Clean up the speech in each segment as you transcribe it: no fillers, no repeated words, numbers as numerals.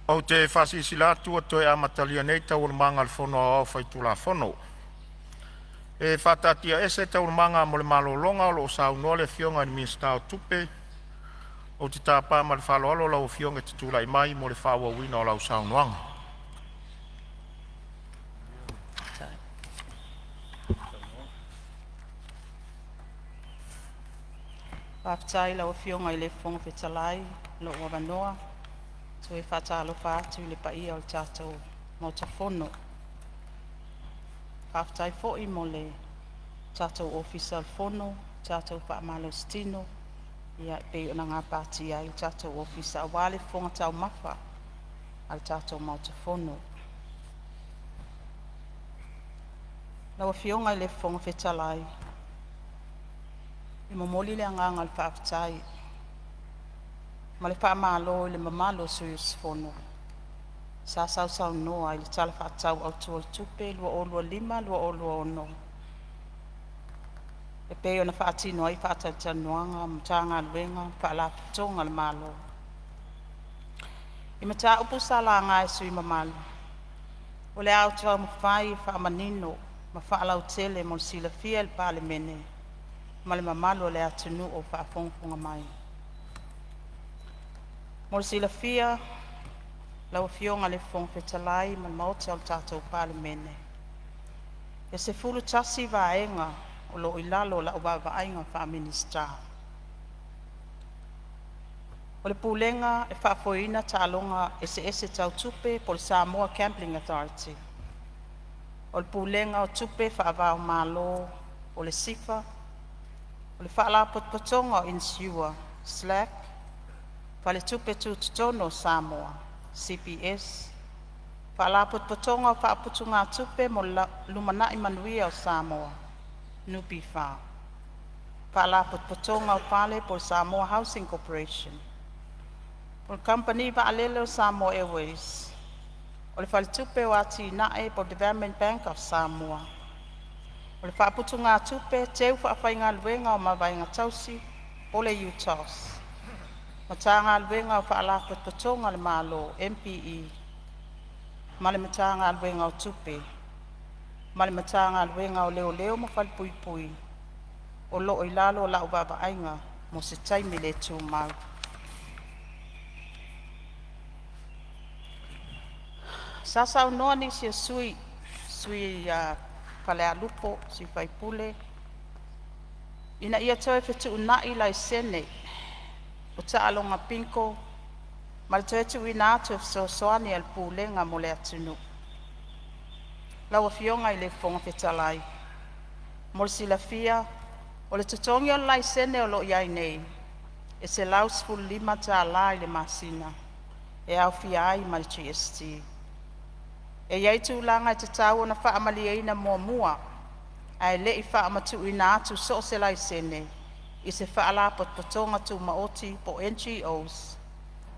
Ou te faasilasila atu ua toe amatalia nei Taualumaga a le Fono Aoao Faitulafono. E faataatiaese Taualumaga mo le malologa o lo o saunoa le Afioga i le Minisita o Tupe. Ou te tapa ma le faaaloalo lau Afioga e te tulai mai mo le faaauauina o lau saunoaga. Faafetai i lau Afioga i le Fofoga Fetalai mo lou avanoa. E toe faatalofa atu i le paia o le tatou Maota Fono. Faafetai foi mo le tatou Ofisa o le Fono, tatou faamalositino e pei ona gapatia ai le tatou Ofisa aua le fofoga taumafa a le tatou Maota Fono. Lau Afioga i le Fofoga Fetalai, e momoli le agaga o le faafetai ma le faamalo i le mamalu o sui usufono sa sausaunoa i le Tala Faatatau Autu o le Tupe 2025/2026 e pei ona faatino ai faatalatalanoaga ma Matagaluega ma Faalapotopotoga a le Malo. I mataupu sa laga e sui usufono mamalu, o le a ou taumafai e faamanino ma faalautele mo le silafia e le Palemene ma le mamalu o le atunuu o faafogafoga mai. Mo le silafia lau Afioga i le Fofoga Fetalai ma le Maota o le tatou Palemene, e 11 vaega o lo o i lalo o lau vaavaaiga faa-Minisita. O le Pulega e Faafoeina Taaloga Eseese Tau Tupe po o le Samoa Gambling Authority. O le Pulega o Tupe Faava-o-Malo po o le SIFA. O le Faalapotopotoga o Inisiua, SLAC, Faletupe Tutotonu o Samoa CBS, Faalapotopotoga o Faaputugatupe mo le Lumanai Manuia o Samoa NPF, Faalapotopotoga o Fale po o le Samoa Housing Corporation. O le Kamupani Vaalele a le Samoa Airways, o le Faletupe o Atinae po o le Development Bank of Samoa, o le Faaputugatupe Teu Faafaigaluega o Mavaega Tausi po o le UTOS, Matagaluega o Faalapotopotoga a le Malo MPE ma le Matagaluega o Tupe, ma le Matagaluega o Leoleo ma Falepuipui o lo o i lalo o lau vaavaaiga mo se taimi le tumau. Sa saunoa nisi o sui usufono ia Falealupo le sui usufono ina ia toe fetuunai laisene o taaloga bingo ma le toe tuuina atu o fesoasoani a le Pulega mo le atunuu. Lau Afioga i le Fofoga Fetalai, mo le silafia o le totogi o le laisene o lo o i ai nei e $115 i le masina e aofia ai ma le GST. E i ai tulaga e tatau ona faamalieina muamua ae le i faamatuuina atu so o se laisene i se Faalapotopotoga Tumaoti po o NGOs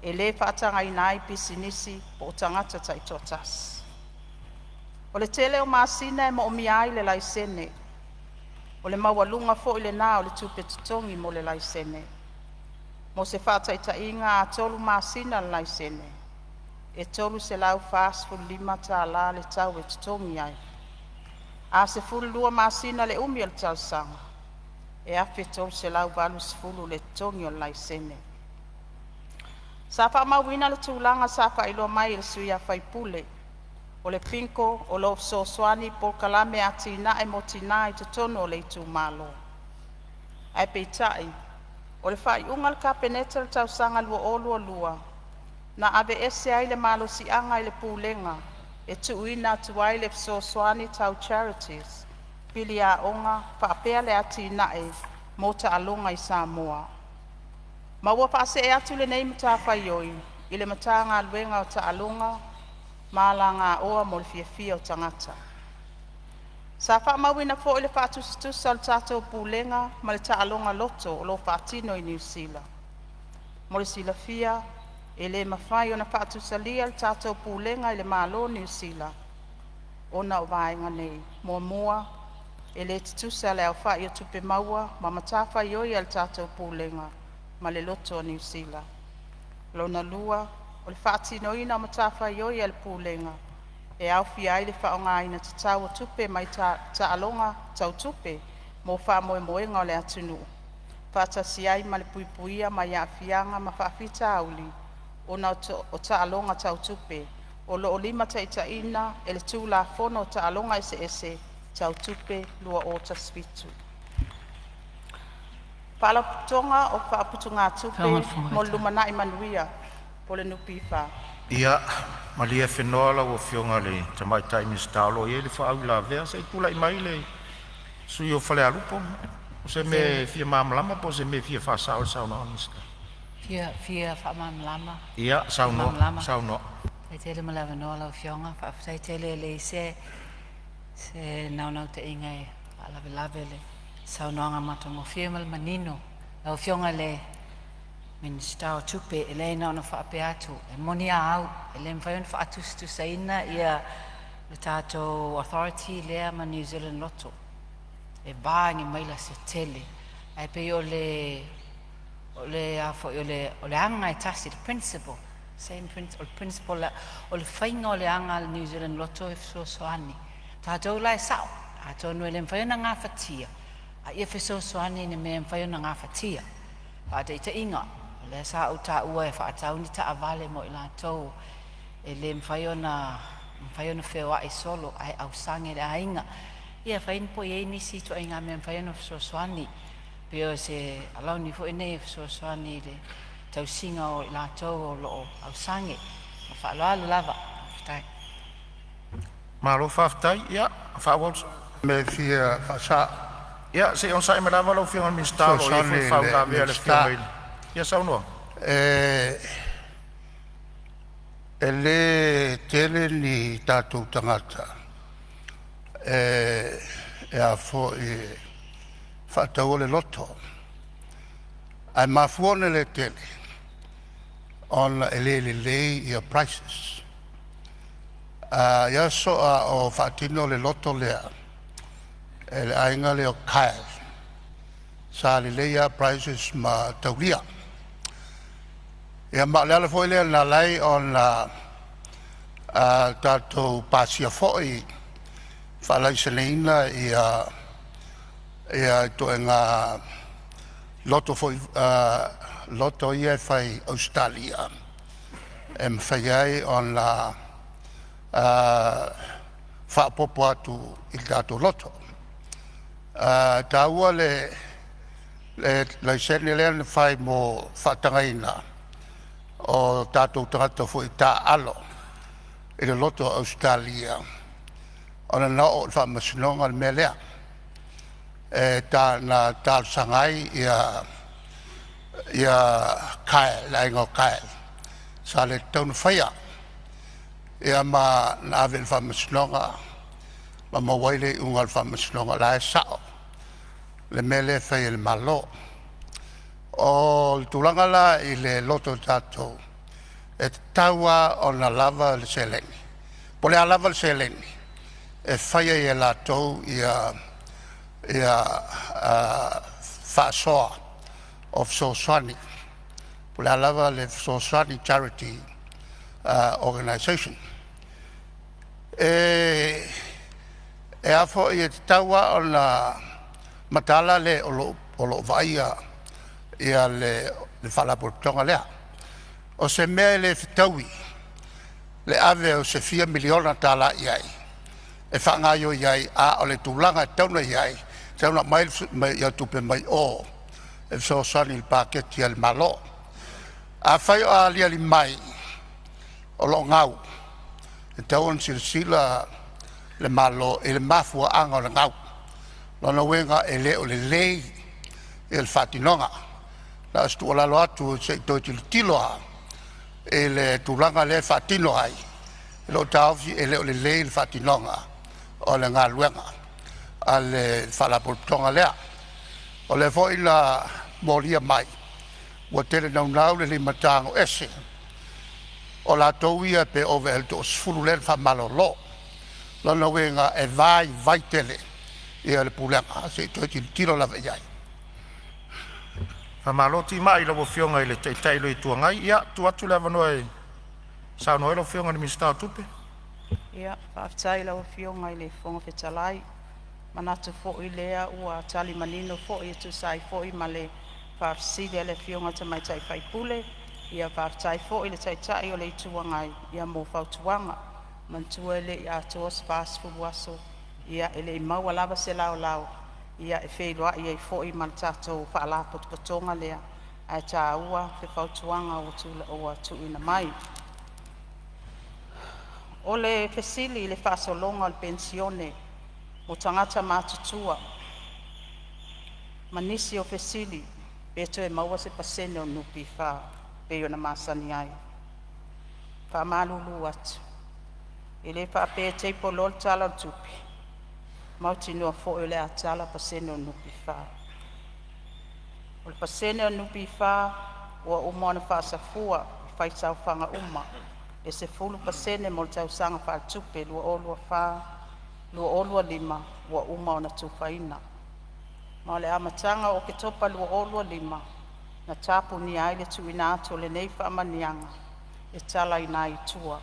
e le faatagaina ai pisinisi po o tagata taitoatasi. O le tele o masina e moomia ai le laisene, o le maualuga foi lena o le tupe totogi mo le laisene. Mo se faataitaiga, a 3 masina le laisene e $345 le tau e totogi ai. A 12 masina le umi o le talosaga, e $1380 le totogi o le laisene. Sa faamauina le tulaga sa faailoa mai e le sui usufono o le bingo o lo o fesoasoani i polokalame o atinae mo tinã i totonu o le itumalo. Ae peitai o le faaiuga a le Kapeneta i le tausaga 2022, na aveese ai le malosiaga i le Pulega e tuuina atu ai le fesoasoani tau charities, pili aoga faapea le atinae mo taaloga i Samoa, ma ua faasee atu lenei matafaioi i le Matagaluega o Taaloga ma Alagaoa mo le Fiafia o Tagata. Sa faamauina foi le faatusatusa o le tatou Pulega ma le taaloga loto o lo o faatino i Niu Sila. Mo le silafia e le mafai ona faatusalia le tatou Pulega i le Malo o Niu Sila ona o vaega nei: Muamua, e le tutusa le aofai o tupe maua ma matafaioi a le tatou Pulega ma le Loto a Niu Sila. Lona lua, O le faatinoina o matafaioi a le Pulega e aofia ai le faaaogaina tatau o tupe mai taaloga tau tupe mo faamoemoega o le atunuu, faatasi ai ma le puipuia mai aafiaga ma faafitauli ona o taaloga tau tupe, o loo limataitaiina e le Tulafono o Taaloga Eseese Tau Tupe 2017. Faalapotopotoga o Faaputugatupe mo le Lumanai Manuia (NPF). Ia malie Fenoa lau Afioga i le Tamaitai Minisita o lo o i ai le faauilavea. Se i tulai mai le sui usufono mo Falealupo mo se mea e fia malamalama po o se mea e fia faasao i le saunoaga a le Minisita. Fia faamalamalama. Ia saunoa. Faafetai tele mo le avanoa lau Afioga. Faafetai tele, e leai se naunautaiga e faalavelave i le saunoaga matagofie ma le manino lau Afioga i le Minisita o Tupe. E leai na ona faapea atu, e moni a au, e le mafai ona faatusatusaina ia le tatou authority lea ma New Zealand Lotto, e va i ni maila se tele. Ae pei o le a foi o le aga e tasi, le principle, same principle, o le principle o le faiga o le aga a le New Zealand Lotto e fesoasoani. Tatou la e sao, atonu e le mafai ona gafatia, a ia fesoasoani i le mea e mafai ona gafatia. Faataitaiga, o lea sa ou taua e faatau ni taavale mo i latou e le mafai ona feoai solo ae ausage le aiga. Ia fai po o i ai nisi ituaiga mea e mafai ona fesoasoani, pei o se alauni foi nei e fesoasoani i le tausiga o i latou o lo o ausage. Ma le faaaloalo lava. Faafetai. Malo faafetai. Ia faaauau Mea e fia faasao. Ia se i onosai mai lava lau Afioga i le Minisita o lo o i ai foi le Fesoasoani i le faauilavea a le Minisita. Afioga i le… Ia saunoa. E le tele ni tatou tagata e a foi e faataua le loto, ae mafua ona le tele ona e le lelei ia prizes. I aso a o faatino le loto lea e le aiga lea o Kyle, sa lelei lava prizes ma taulia. Ia ma o le ala foi lea na ala ai ona tatou pasia foi faalaiseneina ituaiga loto foi loto ia e fai i Ausetalia e mafai ai ona faaopoopo atu i le tatou loto. E taua le laisene lea na fai mo faatagaina o tatou tagata foi e taaalo i le loto a Ausetalia ona na oo i le faamasinoga le mea lea. Na talosaga ai Kyle le aiga o Kyle sa le tatau ona faia, ia ma na ave i le faamasinoga ma maua ai le iuga a le faamasinoga o la e sa'o le mea lea e fai e le Malo. O le tulaga la i le loto a tatou, e tatau lava ona lava le seleni, po o le a lava le seleni e fai ai e latou faasoa o fesoasoani, po o le a lava le fesoasoani, charity organization. E a foi e tatau lava ona mataala le o lo o vaaia le faalapotopotoga lea. O se mea e le fetaui le ave o se fia miliona tala i ai e faagaioi ai, a o le tulaga e tatau ona i ai, e tatau ona aumai tupe mai o e fesoasoani i le paketi a le Malo. Afai o aliali mai o lo o gau, e tatau ona silasila le Malo i le mafuaaga o le gau. O lona uiga e le o lelei le faatinoga. Na o se tuualalo atu se i toe tilotilo lava i le tulaga lea e faatino ai. I lou taofi e le o lelei le faatinoga o le galuega a le Faalapotopotoga lea. O lea foi na molia mai ua tele naunau le lima tago ese o latou ia pe ova ea i le toasefulu lea na faamalolo. O lona uiga e vaivai tele le pulega, se i toe tilotilo lava i ai. Faamalo timai i lau Afioga i le Taitai o le Itu Agai. Ia, tuu atu le avanoa i Saunoa mai lau Afioga i le Minisita o Tupe. Faafetai i lau Afioga i le Fofoga Fetalai. E manatu foi o lea ua tali manino foi e tusa ai foi ma le faafesili a le Afioga i le Tamaitai sui usufono. Faafetai foi i le Taitai o le Itu Agai mo fautuaga. Manatua e le i atoa se 40 aso, e le i maua lava se laolao e feiloai ai foi ma le tatou Faalapotopotoga lea, ae taua le fautuaga ua tuuina mai. O le fesili i le faasologa o le penisione mo tagata matutua ma nisi o fesili pe toe maua se pasene o le NPF e pei ona masani ai. E faamalulu atu, e le faapea e table loa le Tala o le Tupe, mautinoa foi o le a tala pasene o le NPF. O le pasene o le NPF ua uma ona faasafua i faisaofaga uma le 10% mo le tausaga faaletupe 2024/2025 ua uma ona tufaina. Ma o le amataga o Oketopa 2025 na tapunia ai le tuuina atu o lenei faamanuiaga e talaina ai i tua.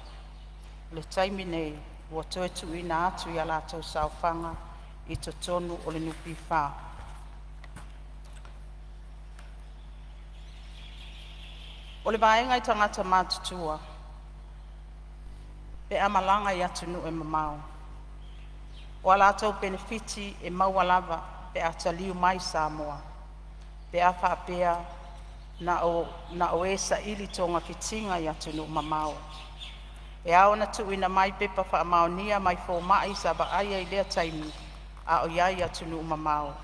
O le taimi nei, ua toe tuuina atu i a latou saofaga i totonu o le NPF. O le vaega i tagata matutua pe a malaga i atunuu e mamao, o a latou penefiti e maua lava pe a taliu mai i Samoa, pe a faapea na o e saili togafitiga i atunuu mamao. E ao ona tuuina mai pepa faamaonia mai fomai sa vaaia i lea taimi a o i ai i atunuu mamao,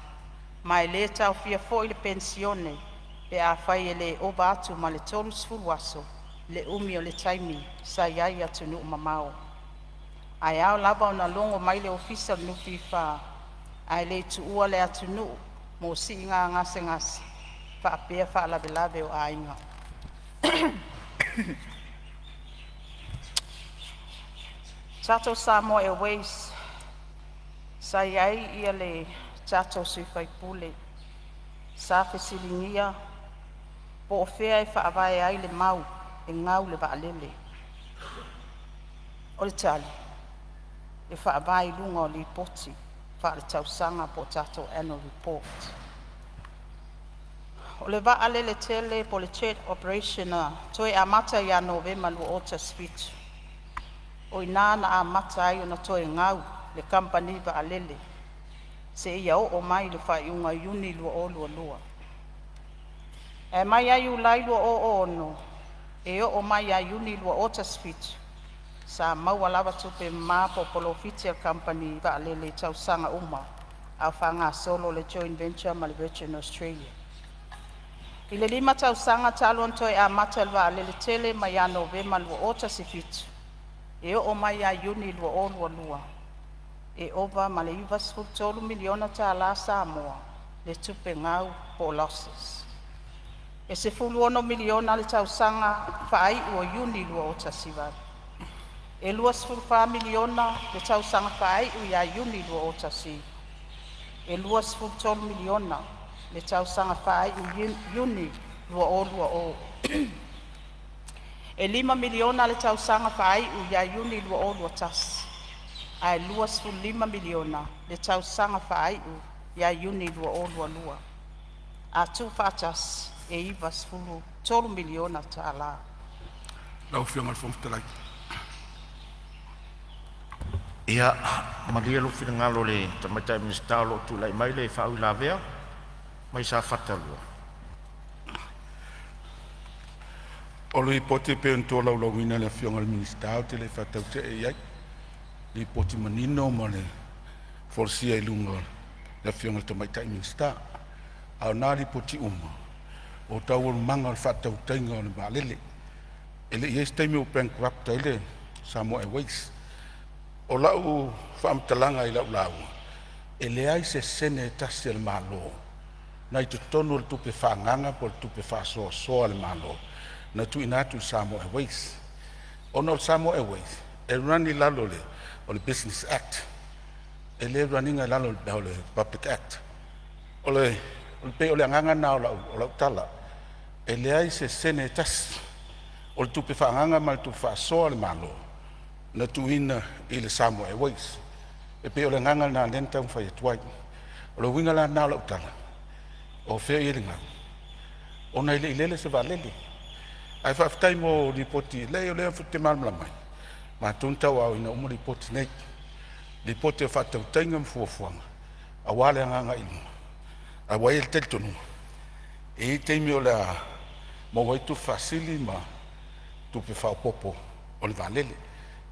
ma e le taofia foi le penisione pe afai e le ova atu ma le 30 aso le umi o le taimi sa i ai i atunuu mamao. Ae ao lava ona logo mai le Ofisa o le NPF ae le i tuua le atunuu mo siiga gasegase faapea faalavelave o aiga. Tatou Samoa Airways, sa iai ia le tatou sui usufono sa fesiligia po o fea e faavae ai le mau e gau le vaalele. O le tali, e faavae i luga o Lipoti Faaletausaga po o tatou Annual Report. O le vaalele tele po o le jet operation na toe amata ia Novema 2017, o i ina na amata ai ona toe gau le kamupani vaalele seia oo mai i le faaiuga o Iuni 2022. Ae mai ia Iulai 2006 e oo mai ia Iuni 2017, sa maua lava tupe mama po o polofiti a le kamupani vaalele i tausaga uma a o faagasolo le joint venture ma le Virgin Australia. I le 5 tausaga talu ona toe amata le vaalele tele mai ia Novema 2017 e oo mai ia Iuni 2022, e ova ma le $93 miliona tala Samoa le tupe gau po o losses. E $16 miliona le tausaga faai'u o Iuni 2018, e $24 miliona le tausaga faai'u ia Iuni 2019, e $23 miliona le tausaga faai'u Iuni 2020, e $5 miliona le tausaga faai'u ia Iuni 2021, ae $25 miliona le tausaga faai'u ia Iuni 2022. A tuufaatasi e $93 miliona tala. Lau Afioga i le Fofoga Fetalai. Ia malie lou finagalo i le Tamaitai Minisita o lo o tulai mai le faauilavea mai Safata 2. O le Lipoti e pei ona tolaulauina e le Afioga i le Minisita ou te le i faitautee i ai, lipoti manino ma le folasia i luma o le Afioga i le Tamaitai Minisita. A o na lipoti uma o taualumaga o le faatautaiga o le vaalele. E le i i ai se taimi ua bankrupt ai le Samoa Airways. O lau faamatalaga i lau lauga, e leai se sene e tasi a le Malo na i totonu o le tupe faaagaga po o le tupe faasoasoa a le Malo na tuuina atu i le Samoa Airways, ona o le Samoa Airways e run i lalo o le Business Act, e le run ina i lalo o le Public Act. E pei o le agaga lena o lau tala, e leai se sene e tasi. O le tupe faaagaaga ma le tupe faasoa a le Malo na tuuina i le Samoa Airways. E pei o le agaga lena lea na taumafai atu ai. O le uiga la lena o lau tala, o fea o i ai le gau, ona e le i lele se vaalele. Ae faafetai mo lipoti, leai o lea ou te malamalama ai, o matou na tauaaoina uma lipoti nei, lipoti o faatautaiga ma fuafuaga aua le agai i luma. Ae ua i ai le talitonuga, e i ai taimi o le a maua ai tupe faasili ma tupe faaopoopo o le vaalele.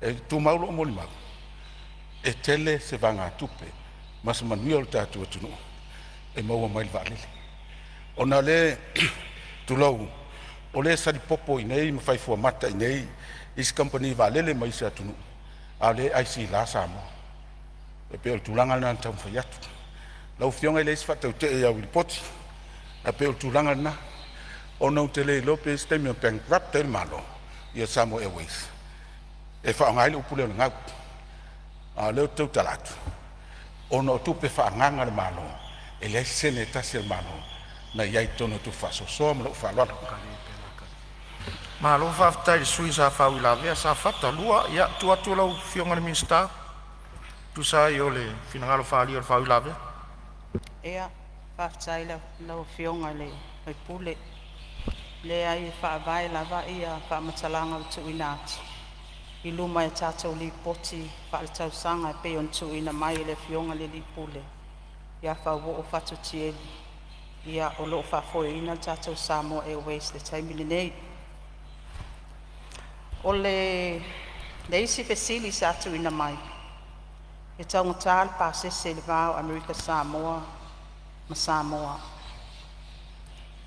E tumau lou molimau, e tele se vaegatupe ma se manuia o le tatou atunuu e maua mai le vaalele, ona o lea, tulou, o lea e salipopo i inei ma fai fuamata i inei isi kamupani vaalele ma isi atunuu, a o lea e aisila Samoa. E pei o le tulaga lena na taumafai atu. Lau Afioga e leai se faatautee i au lipoti, ae pei o le tulaga lena, ona ou te le iloa pe i ai se taimi na bankrupt ai le Malo ia Samoa Airways e faaaoga ai le upu lea o le gau. A o lea ou te tautala atu, ona o tupe faaagaaga a le Malo, e leai se sene e tasi a le Malo na i ai i totonu o tupe faasoasoa. Ma lou faaaloalo. Malo faafetai i le sui usufono sa faauilavea Safata 2. Ia, tuu atu lau Afioga i le Minisita e tusa ai o le finagalo faaalia o le faauilavea. Ia, faafetai i lau Afioga i le sui usufono. Leai, e faavae lava faamatalaga ua tuuina atu i luma o tatou Lipoti Faaletausaga e pei ona tuuina mai e le Afioga i le Alii Pule ia Fauoo Fatu Tielu. Ia, o lo o faafoeina le tatou Samoa Airways i le taimi lenei. O le isi fesili sa tuuina mai, e taugata le pasese i le va o Amerika Samoa ma Samoa.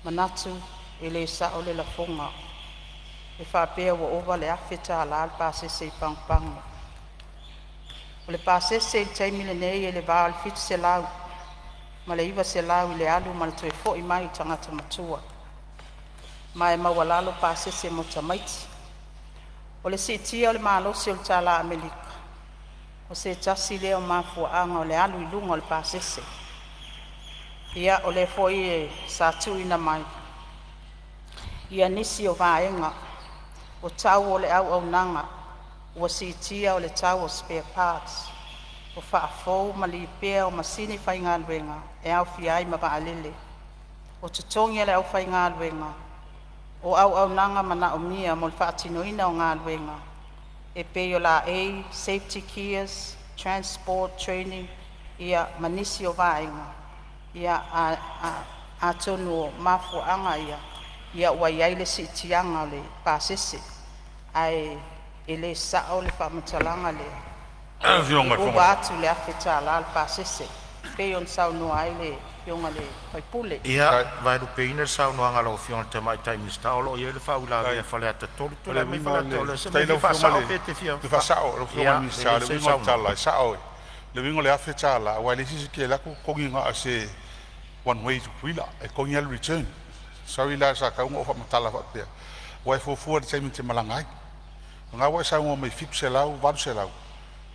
Manatu e le sao le lafoga e faapea ua ova le $1000 le pasese i Pagopago. O le pasese i le taimi lenei i le va o le $700 ma le $900 i le alu ma le toe foi mai o tagata matua, ma e maualalo pasese mo tamaiti. O le siitia o le malosi o le tala Amerika o se tasi lea o mafuaaga o le alu i luga o le pasese. Ia, o lea foi sa tuuina mai nisi o vaega o tau o le auaunaga ua siitia, o le tau o spare parts, o faafou ma lipea o masini faigaluega e aofia ai ma vaalele, o totogi o le aufaigaluega, o auaunaga manaomia mo le faatinoina o galuega e pei o laei (safety gears), transport training ma nisi o vaega. Ia, atonu o mafuaaga ia ua iai le siitiaga o le pasese, ae e le sao le faamatalaga lea e ova atu i le $1000 le pasese e pei ona saunoa ai le Afioga i le sui usufono. Ia, vaelupeina le saunoaga a lau Afioga i le Tamaitai Minisita o lo o i ai le faauilavea a Faleata 3. O le Tulai mai uiga o Faleata, o le se faafetai mea e lau fia Afioga faasao i pe e te fia le faasao lau Afioga i Ia, le Minisita. O lelei le se i uiga o le saunoa. tala e sao, le uiga o le $1000 aua e leai se isi e te alu atu totogi na o se one way i Tutuila, e totogi lava le return. Sorry la sa tatau ona ou faamatala faapea, aua e fuafua i le taimi e te malaga ai. O lena ua e saunoa mai i le 700, 800,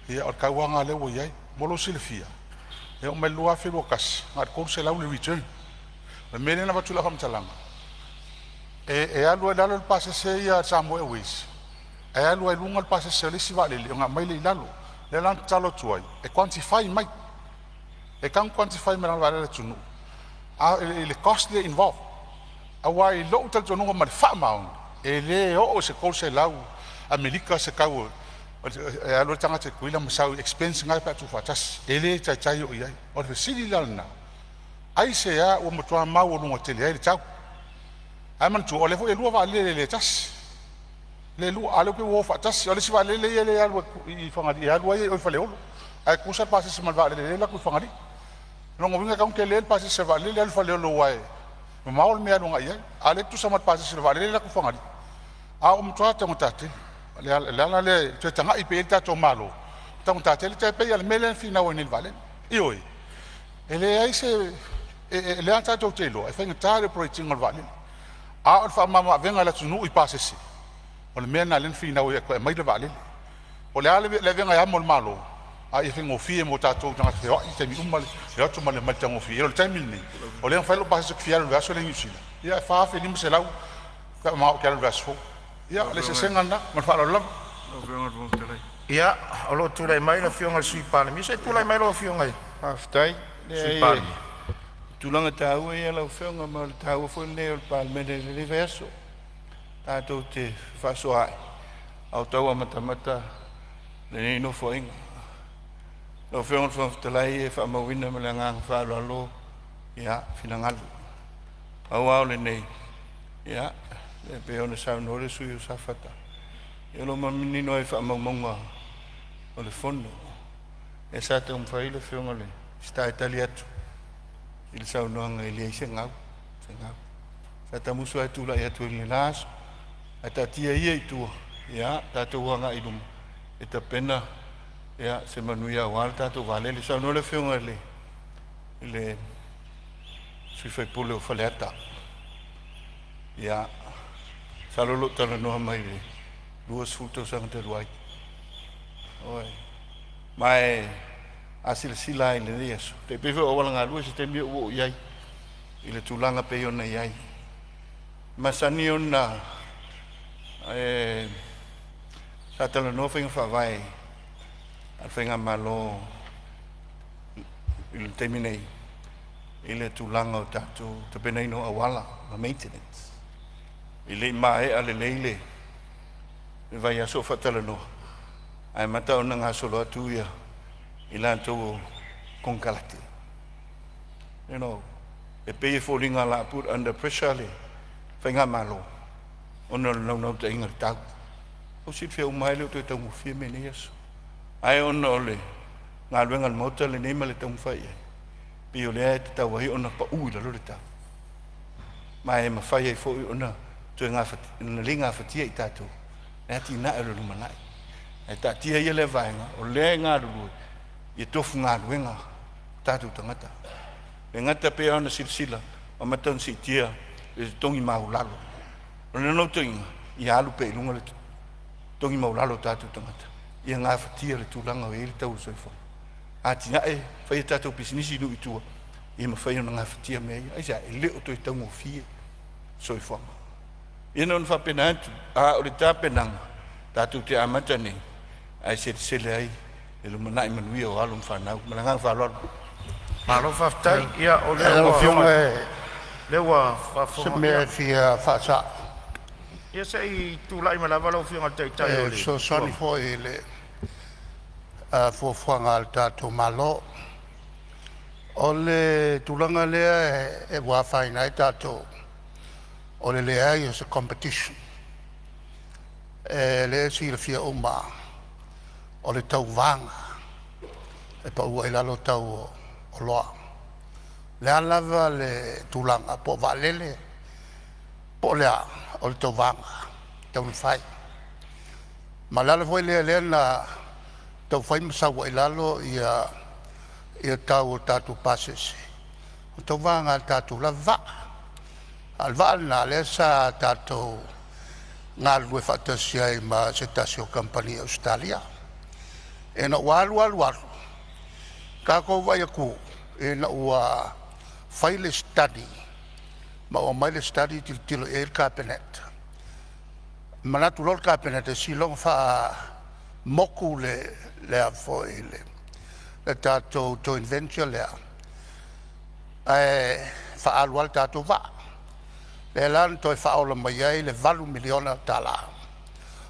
ia o le tau lava lena o lea ua i ai. Mo lou silafia, e oo mai le 2021 na o le $300 le return. O le mea lea na avatu ai lau faamatalaga, e alu ai i lalo le pasese ia a le Samoa Airways ae alu ai i luga le pasese a le isi vaalele ona aumai lea i lalo. O lea la na tatalo atu ai e quantify mai, e tatau ona quantify mai i lalo o vaalele a le atunuu a i le cost lea involved. Aua i lou talitonuga ma le faamaoni, e le oo i se $300 Amerika se tau e alu ai le tagata i Tutuila ma sau i expense na pe a tuufaatasi. E le taitai oo i ai. O le fesili la lena, aisea ua matua maualuga tele ai le tau? Ae manatua o lea foi e lua vaalele e le tasi, le lua, a o lea pei ua o faatasi. O le isi vaalele ia lea e alu atu i Fagalii e alu ai i o i Faleolo, ae tutusa le pasese ma le vaalele lea e alu atu i Fagalii. O lona uiga e tatau ona tele le pasese a le vaalele lea e alu i Faleolo aua e mamao le mea e alu agai i ai, a o lea e tutusa ma le pasese a le vaalele lea e alu atu i Fagalii. A ua matua taugata tele. O le ala lea e toe tagai pea i ai le tatou Malo, ua taugata tele. E tai pei lava o le mea lea na finau ai nei i le vaalele. Ioe, e leai se… o lea tatou te iloa e faigata le operate ina o le vaalele, a o le faamamaavega a le atunuu i pasese, o le mea lena lea na finau ai e toe aumai le vaalele. Po o le a le avega e amo e le Malo, a ia faigofie mo tatou tagata feoai i taimi uma le o atu ma le omai i le taugofie. I lo le taimi lenei, o lea na fai lou pasese ou te fia alu i le vaiaso lea i Niu Sila, ia e $4,500 pe a ou manao ou te alu i le vaiaso fou. Ia, o le eseesega lena. Ma le faaaloalo lava. Ia, o loo tulai mai le Afioga i le Sui Palemia. Se i tulai mai lau Afioga i Faafetai. le Sui Leai, Palemia. o tulaga taua ia lau Afioga, ma o le taua foi lenei o le Palemene i lenei vaiaso, tatou te fefaasoaai a o tau amatamata lenei Nofoaiga. Lau Afioga i le Fofoga Fetalai, e faamauina ma le agaga faaaloalo ia finagalo. Pau lava o lenei, ia, e pei ona saunoa le sui usufono o Safata, ia o lo o manino lava i faamaumauga o le Fono, lea sa taumafai le Afioga i le Minisita e tali atu i le saunoaga e leai se gau, se gau. Sa tamusu lava e tulai atu i le la aso, ae taatia ia i tua, ia tatou agai i luma e tapena ia se manuia aua le tatou vaalele. Saunoa le Afioga i le sui usufono o Faleata, ia masalo o lo o talanoa mai i le 20 tausaga talu ai. Ioe. Ma e a silasila lava i lenei aso, tai pei foi o auala galue se taimi ou oo i ai i le tulaga pei ona i ai. Masani ona sa talanoa faiga faavae a le faigamalo i le taimi nei i le tulaga o tatou tapenaina o auala ma maintenance. E le i maea lelei le vaiaso o faatalanoa ae amata ona gasolo atu ia i latou o konekarate. E pei e foliga o le a put under pressure le faigamalo ona o le naunautaiga i le tau. Ua silafia uma lava e le o toe taugofie mea i nei aso. Ae ona o le galuega a le Maota lenei ma le taumafai i ai, pei o lea e tatau ai ona pau i lalo le tau, ma e mafai ai foi ona toe ona le gafatia e i tatou le atinae o le lumanai. Ae taatia ia lea vaega, o lea e galulue ia tofu galuega o tatou tagata. E gata pei ona silasila ua amata ona siitia le totogi maualalo. O le naunautaiga ia alu pea i luga le totogi maualalo o tatou tagata ia gafatia le tulaga o i ai le tau o le soifuaga. Atinae, fai a tatou pisinisi i nuu i tua ia mafai ona gafatia mea ia. Aisea? E le o toe taugofie le soifuaga. Ia na ona faapena atu, a o le tapenaga tatou te amata nei ae selesele ai le lumanai manuia o alo ma fanau. Ma le agaga faaaloalo. Malo faafetai. Ia o lea Lau ua Afioga e lea ua se faafofoga. Mea e fia faasa'o. Ia se i tulai mai lava lau Afioga i le Taitai o E le Itu fesoasoani Agai. foi i le fuafuaga a le tatou Malo. O le tulaga lea ua afaina ai tatou, o le leai o se competition. E lea e silafia uma o le tauvaga e pau ai i lalo tau o oloa. O le a lava le tulaga po o vaalele po o le a, o le tauvaga e tatau ona fai. Ma o le ala foi lea na tau fai ma sau ai i lalo ia tau o tatou pasese, o le tauvaga i le tatou lava vaa. A o le vaa lena lea sa tatou galulue faatasi ai ma se tasi o kamupani Ausetalia. Ina ua alu alu alu tatou vaai atu ina ua fai le study ma ua aumai le study tilotilo i ai le Kapeneta, manatu loa le Kapeneta seiloga faamotu le a foi le tatou join venture lea ae faaalu lava le tatou vaa. Lea la na toe faaola mai ai le $8 miliona tala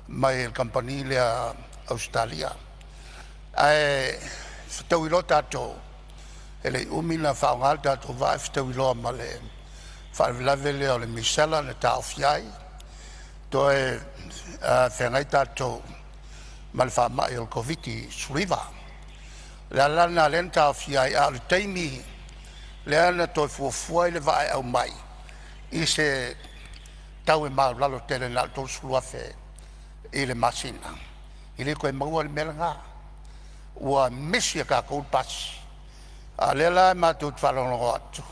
mai le kamupani lea Ausetalia. Ae fetaui loa tatou, e le i umi ona faaaoga le tatou vaa ae fetaui loa ma le faalavelave lea o le misela na taofi ai, toe feagai tatou ma le faamai o le Koviti-19. O le ala la lena lea na taofia ai, a o le taimi lea na toe fuafua ai le vaa e aumai i se tau e maualalo tele na o le $30,000 i le masina, e le toe maua le mea lena. Ua misi e tatou le pasi, a o lea la matou te faalogologo atu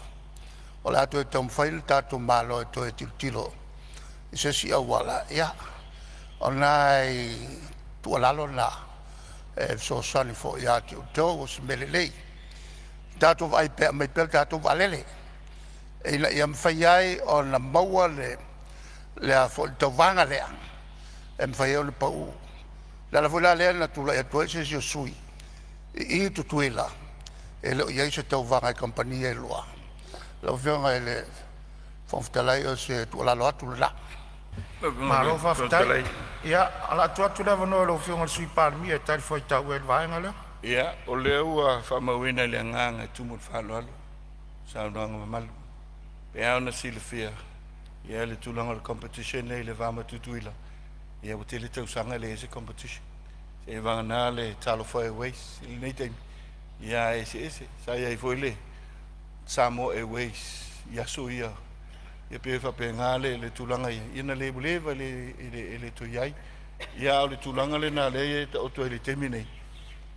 o le a toe taumafai le tatou Malo e toe tilotilo i se isi auala. Ia, o nai tuualalo na e fesoasoani foi ia te outou, o se mea lelei tatou vaai pea e aumai pea le tatou vaalele ina ia mafai ai ona maua le a foi le tauvaga lea. e mafai ai ona pau. O le ala foi la lea na tulai atu ai se isi o sui i Tutuila, e le o i ai se tauvaga i kamupani ia e lua. Lau Afioga i le Fofoga Fetalai, o se tuualalo atu lena. Malo faafetai. Ia, o le a tuu atu le avanoa i lau Afioga i le Sui Palemia e talifuaitau ai i le vaega lea. Ia, o lea ua faamauina i le agaga e tumu i le faaaloalo saunoaga mamalu. E pei lava ona silafia ia le tulaga o le competition lea i le va ma Tutuila, ia ua tele tausaga e leai se competition. Seia vagana le Talofa Airways i lenei taimi, ia e eseese. Sa i ai foi le Samoa Airways i aso ia, ia pei e faapena le tulaga ia, ia na le ua leva e le toe i ai. Ia a o le tulaga lena lea e taoto ai i le taimi nei,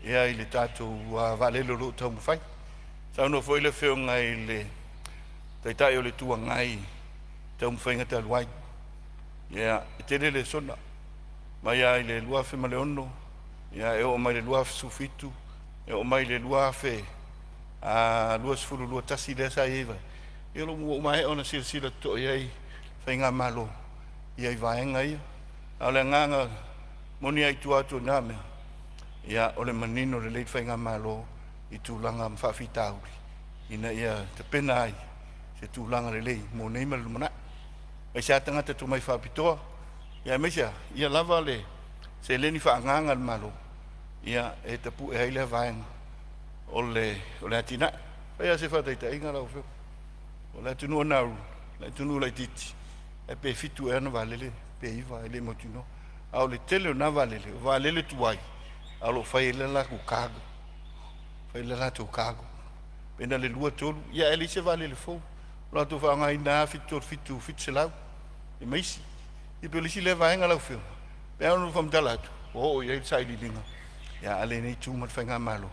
ia i le tatou vaalele o lo o taumafai. Saunoa foi le Afioga i le Taitai o le Itu Agai i taumafaiga talu ai. Ia, e tele lesona mai lava i le 2006, ia e oo mai le 2017, e oo mai le 2021 lea sa i ai. Ia ua maea ona silasila totoa i ai faigamalo ia i vaega ia. A o le agaga moni lava i tua atu o na mea, ia o le manino lelei le faigamalo i tulaga ma faafitauli ina ia tapena ai se tulaga lelei mo nei ma le lumanai. Aemaise lava tagata tomai faapitoa, ia aemaise lava ia lava le seleni faaagaaga a le Malo ia e tapue ai lea vaega o le atinae. E fai lava se faataitaiga lau Afioga, o le atunuu o Nauru, le atunuu laitiiti, e pe 7 ea ona vaalele pe 9 e le mautinoa. A o le tele o na vaalele, o vaalele tuai, a o lo o fai ai le latou cargo, fai le latou cargo. Pe na o le 2, 3, ia ae leai se vaalele fou. O latou faaaogaina lava 737-700 ia ma isi. Ia pei o le isi lea vaega lau Afioga, e pei lava ona ou faamatala atu, ua oo i ai le sailiiliga a lenei itu ma le faigamalo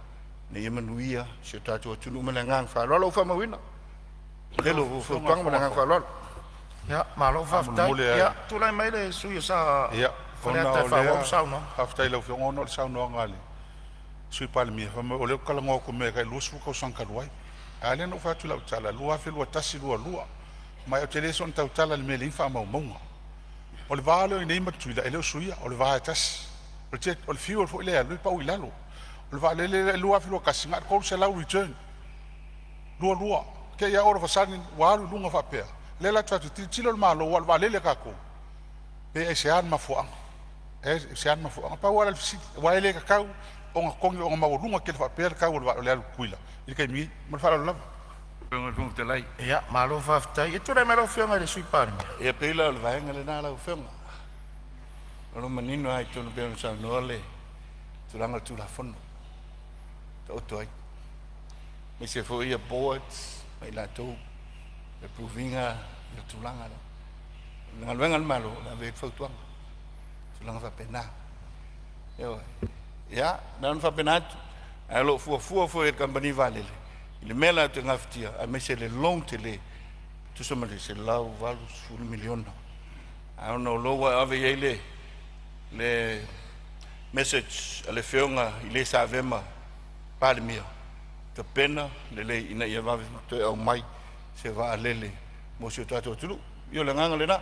ina ia manuia si o tatou atunuu. Ma le agaga faaaloalo ua faamauina le tele o fautuaga ma le agaga faaaloalo. Ia, malo faafetai. Faamolemole Ia, tulai mai le sui usufono o Ia, ona Faleata e o faaauau lea, le saunoaga. faafetai i lau Afioga ona o le saunoaga a le Sui Palemia, fai mai o lea ou te talanoa atu i mea e tai 20 tausaga talu ai. A o lea na ou fai atu i lau tala 2021, 2022, ma ou te le soona tautala i le mea e leai ni faamaumauga. O le va lea o i ai nei ma Tutuila e le o suia, o le va e tasi. O le jet, o le fuel foi lea e alu e pau i lalo. O le vaalele lea i le 2021 na o le 300 return, 22 te i lava all of a sudden ua alu i luga faapea. Lea la tatou te tilotilo le Malo aua o le vaalele a tatou, pe aisea le mafuaaga, e aisea le mafuaaga? Pau lava lea o le fesili, aua e le tatau ona totogi ona maualuga tele faapea le tau o le vaa o le alu i Tutuila i le taimi nei. Ma le faaaloalo lava. Lau Afioga i le Fofoga Fetalai. Ia, malo faafetai. Ia tulai mai lau Afioga i le Sui Palemia. Ia pei la o le vaega lena lau Afioga, o lo o manino lava i totonu pei ona saunoa le tulaga o le Tulafono taoto ai, aemaise foi ia boards ma i latou e approve ina le tulaga lea. O le galuega a le Malo o le ave i ai le fautuaga, tulaga faapena. Ioe. Ia, na ona faapena atu, ae o lo o fuafua foi e le kamupani vaalele i le mea latou te gafatia, aemaise le loan tele tusa ma le $180 miliona. Ae ona o lea ua ave i ai le message a le Afioga i le sa avea ma Palemia, tapena lelei ina ia vave toe aumai se vaalele mo si o tatou atunuu. Ia o le agaga lena.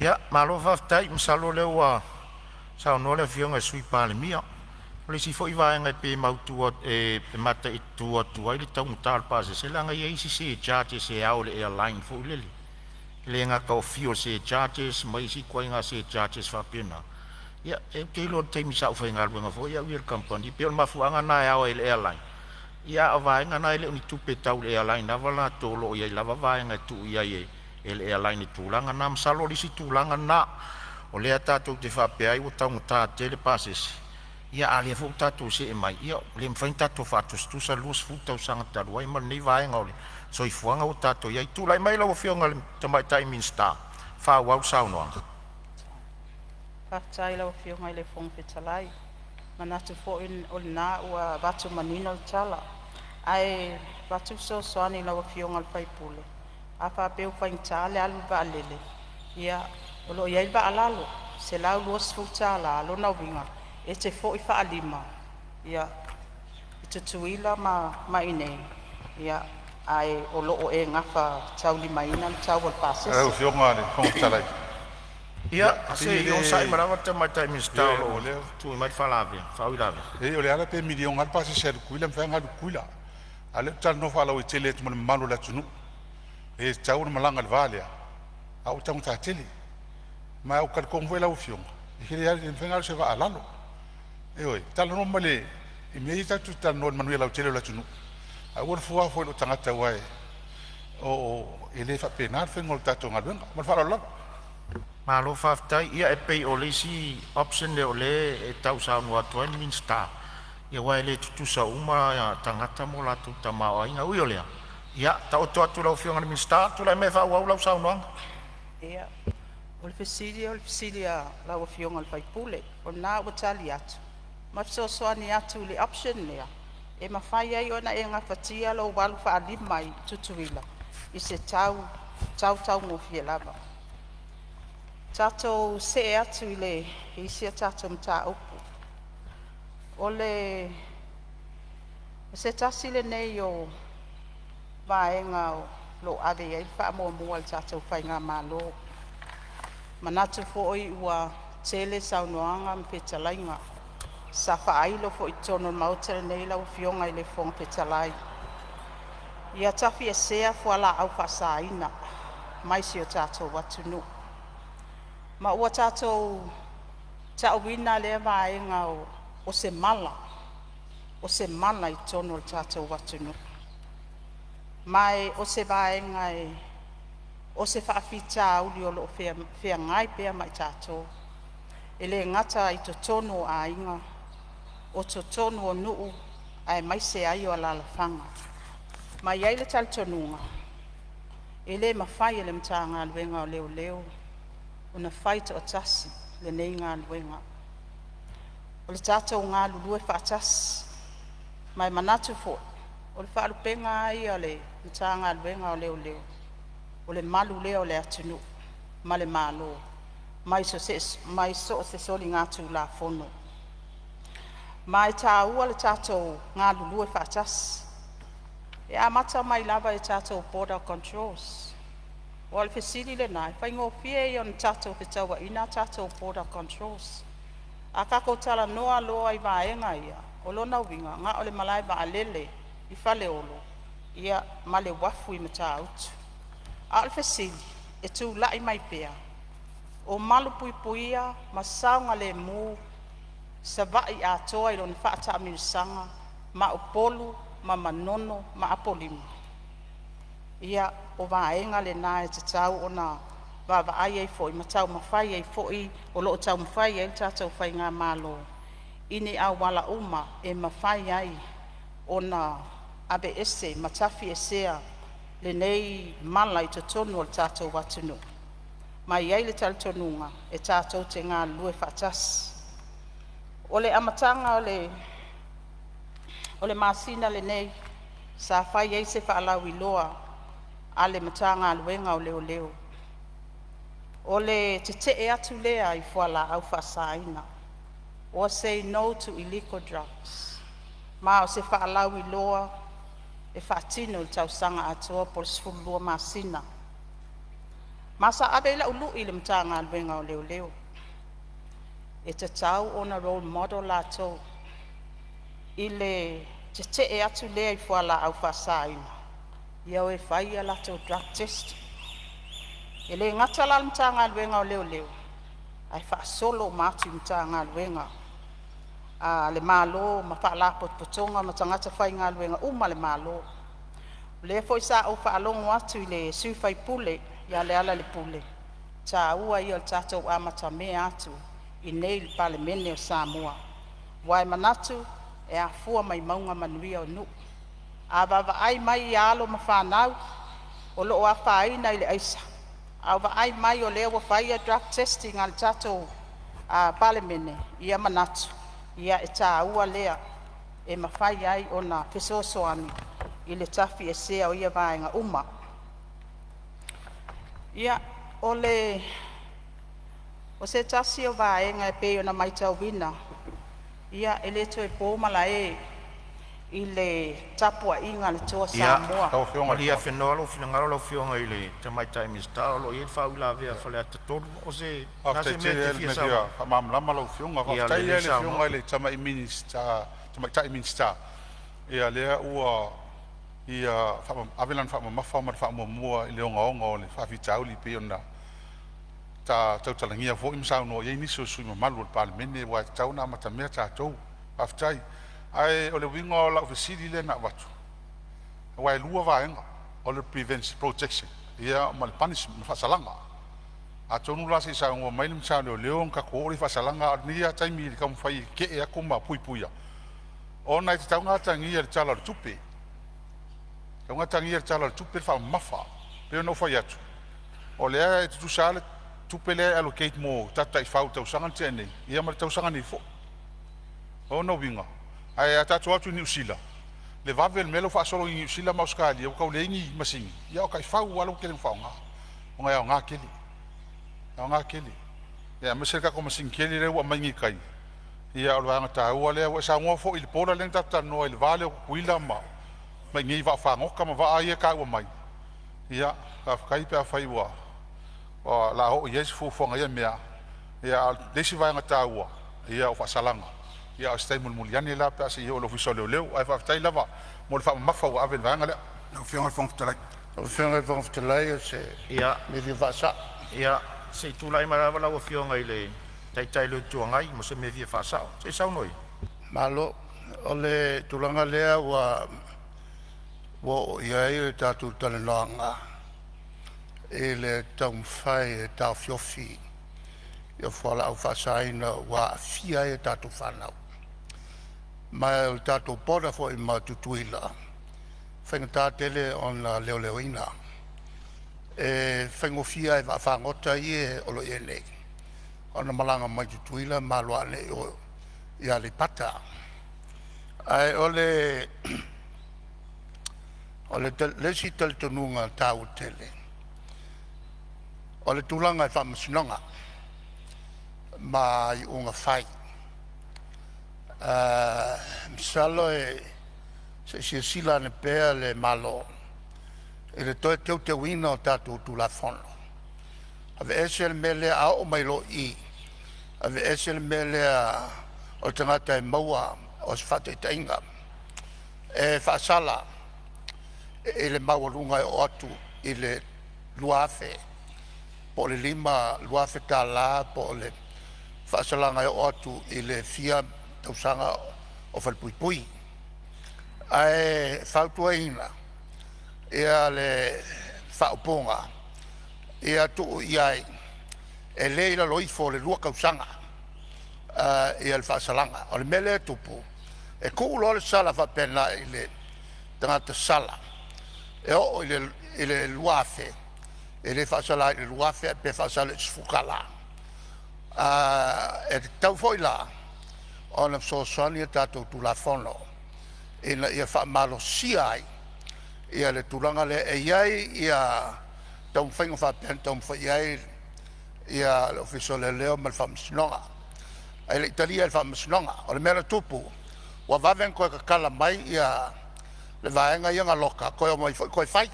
Ia, malo faafetai. Masalo o lea ua saunoa le Afioga i le Sui Palemia. O le isi foi vaega e pei e mautu e mataitu atu ai le taugata o le pasese, leaga e i ai isi surcharges e ao i le airline foi lele, e le gata o fuel surcharges ma isi ituaiga surcharges faapena. Ia, ou te iloa i le taimi sa ou faigaluega foi au ia i le kamupani, pei o le mafuaaga lena e ao ai e le airline. Ia a o vaega na e le o ni tupe tau i le airline lava latou, o lo o i ai lava vaega e tuu i ai e le airline i tulaga na. Masalo o le isi tulaga lena o lea tatou te faapea ai ua taugata tele pasese, ia a o lea foi ua tatou see mai, ia ua le mafai ona tatou faatusatusa le 20 tausaga talu ai ma lenei vaega o le soifuaga ua tatou i ai. Tulai mai lau Afioga i le Tamaitai Minisita e faaauau le saunoaga. Faafetai i lau Afioga i le Fofoga Fetalai. E manatu foi o lena ua avatu manino le tala, ae avatu le fesoasoani i lau Afioga i le sui usufono, a faapea ua faigata le alu i le vaalele, ia o lo o i ai le vaa a lalo, $120. O lona uiga e te foi faalima i Tutuila ma i inei, ae o lo o e gafataulimaina le tau o le Lau pasese. Afioga i le Fofoga Fetalai, Ia se i onosai mai lava le Tamaitai Minisita o lo o tui mai le faauilavea. Leai, o Leala pe miliona lava le pasese a Tutuila e mafai lava ona alu i Tutuila. A o lea ou te talanoa faalauaitele atu ma le mamalu o le atunuu, e le tatau ona malaga i le va lea a ua taugata tele. Ma ou te talitonu foi lau Afioga e le mafai ona alu i se vaa a lalo. Ioe, talanoa ma le i mea ia tatou te talanoa i le manuia lautele o le atunuu, aua le fua fua i lou tagata aua e le faapena le faiga o le tatou galuega. Ma le faaaloalo lava. Malo faafetai. Ia e pei o le isi option lea o lea e tau saunoa atu ai le Minisita, aua e le tutusa uma tagata ma o latou tamaoaiga. Ui o lea, ia taoto atu i lau Afioga i le Minisita, tulai mai e faaauau lau saunoaga. Ia, o le fesili o le fesili a lau Afioga i le sui usufono. O lena ua tali atu ma fesoasoani atu i le option lea e mafai ai ona e gafatia lou alu faalima i Tutuila i se tau taugofie lava. Tatou see atu i le isi a tatou mataupu. O se tasi lenei o vaega o lo o ave i ai le faamuamua a le tatou faigamalo. E manatu foi ua tele saunoaga ma fetalaiga sa faailo foi i totonu o le Maota lenei lau Afioga i le Fofoga Fetalai, ia tafiesea fualaau faasaina mai si o tatou atunuu. Ma ua tatou ta'uina lea vaega o se mala, o se mala i totonu o le tatou atunuu. Ma o se vaega o se faafitauli o lo o feagai pea ma i tatou, e le gata i totonu o aiga, o totonu o nuu aemaise ai o alaalafaga. Ma e i ai le talitonuga e le mafai e le Matagaluega o Leoleo ona faitoatasi lenei galuega. O le tatou galulue faatasi, ma e manatu foi o le faalupega a ia o le Matagaluega o Leoleo, o le malu lea o le atunuu ma le Malo mai so o se soligatulafono. Ma e taua le tatou galulue faatasi. E amata mai lava i tatou border controls. Aua o le fesili lena, e faigofie ia ona tatou fetauaina a tatou border controls. A tatou talanoa loa i vaega ia, o lona uiga na o le malae vaalele i Faleolo ia ma le uafu i Matautu. A o le fesili e tulai mai pea, o malupuipuia ma saogalemu Savaii atoa i lona faataamilosaga ma Upolu ma Manono ma Apolima? Ia, o vaega lena e tatau ona vaavaai ai foi ma taumafai ai foi, o lo o taumafai ai le tatou faigamalo i ni auala uma e mafai ai ona aveese ma tafiesea lenei mala i totonu o le tatou atunuu. Ma e i ai le talitonuga e tatou te galulue faatasi. O le amataga o le masina lenei sa fai ai se faalauiloa a le Matagaluega o Leoleo, o le tetee atu lea i fualaau faasaina or say no to illegal drugs. Ma o se faalauiloa e faatino i le tausaga atoa po o le 12 masina. Ma sa ave ai la'u lu'i i le Matagaluega o Leoleo, e tatau ona role model latou i le tetee atu lea i fualaau faasaina, ia o e fai a latou drug test. E le gata la o le Matagaluega o Leoleo ae faasolo uma atu i Matagaluega a le Malo ma Faalapotopotoga ma tagata faigaluega uma a le Malo. O lea foi sa ou faalogo atu i le sui usufono ia Lealailepule, o le taua ia o le tatou amatamea atu i inei i le Palemene o Samoa, aua e manatu e afua mai mauga manuia o nuu. A vaavaai mai i alo ma fanau o lo o afaina i le aisa, a vaai mai o lea ua fai drug testing a le tatou Palemene, ia manatu e taua lea e mafai ai ona fesoasoani i le tafiesea o ia vaega uma. Ia, o se tasi o vaega e pei ona maitauina, e le toe po malae. i le tapuaiga a le Toa Samoa. Malie afenoa lo'u finagalo lau Afioga i le Tamaitai Minisita o lo o i ai le faauilavea a Faleata 3. O se Faafetai se mea tele e lava te i le fia mea saunoa fia faamalamalama lau Afioga. Ia Faafetai lelei lava i le saunoa. Afioga i le Tamaitai Minisita, ia lea ua ia ave lana faamamafa ma le faamuamua i le ogaoga o le faafitauli e pei ona tautalagia foi ma saunoa i ai nisi o sui usufono mamalu o le Palemene, aua e tatau ona amatamea tatou. Faafetai. Ae o le uiga o lau fesili lea na avatu, aua e lua vaega, o le prevention protection ia ma le punishment ma faasalaga. Atonu la se i saunoa mai le Minisita o Leoleo ona tatou oo lea i faasalaga, a o lenei lava taimi i le taumafai e te'e atu ma puipuia ona e tatau ona atagia i le Tala o le Tupe, e tatau ona atagia i le Tala o le Tupe le faamamafa. E pei ona ou fai atu, o lea e tutusa lava le tupe lea e allocate mo tagata taifau i le tausaga na tea nei ia ma le tausaga nei foi. O lona uiga, ae a tatou o atu i Niu Sila, le vave o le mea lea ua faasolo i Niu Sila ma Ausetalia ua tau leai ni masini, ia o taifau lava lea ua tele ina faaaoga ona e aoga tele, e aoga tele. Aemaise le tatou masini tele lea ua aumai nei i tai, ia o le vaega taua lea. Ua e saunoa foi i le border lea na tatou talanoa ai i le va lea o Tutuila ma i inei i vaafagota ma vaa ia e taua mai. Ia faafetai pe afai ua o le a oo i ai se fuafuaga i ia mea. Ia a o le isi vaega taua o faasalaga, ia o se taimi mulimuli ane la pe a see i oo i le Ofisa o Leoleo. Ae faafetai lava mo le faamamafa ua ave i le vaega lea. Lau Afioga i le Fofoga Fetalai. Lau Afioga i le Fofoga Fetalai o se mea fia faasa'o. Ia, se i tulai mai lava lau Afioga i le Taitai o le Itu Agai mo se mea e fia faasa'o. Se i saunoa ia. Malo. O le tulaga lea ua oo i ai le tatou talanoaga i le taumafai e taofiofi ia fualaau faasaina ua aafia ai a tatou fanau. Ma o le tatou border foi ma Tutuila, e faigata tele ona leoleoina. E faigofie lava i vaafagota ia o lo o i ai nei ona malaga mai Tutuila ma alu ane i o i Aleipata. Ae o le isi talitonuga taua tele, o le tulaga i faamasinoga ma iuga fai. Masalo se i silasila ane pea le Malo i le toe teuteuina o tatou Tulafono, aveese le mea lea a oo mai loa i i, aveese le mea lea o le tagata e maua o se faataitaiga, e faasala i le maualuga e oo atu i le $2,000 po o le $5,000 po o le faasalaga e oo atu i le fia tausaga o falepuipui. Ae fautuaina ia le faaupuga ia tuu i ai e le i lalo ifo o le 2 tausaga le faasalaga. O le mea lea e tupu, e tuu loa le sala faapena i le tagata sala e oo i le $2,000, e le faasala ai i le $2,000 ae pe faasala i le $10. E tatau foi la ona fesoasoani a tatou Tulafono ina ia faamalosia ai le tulaga lea. E i ai ia taumafaiga faapea na taumafai i ai le Ofisa o Leoleo ma le Faamasinoga ae le i talia e le Faamasinoga. O le mea na tupu ua vave ona toe tatala mai le vaega ia na loka toe omai foi toe fai.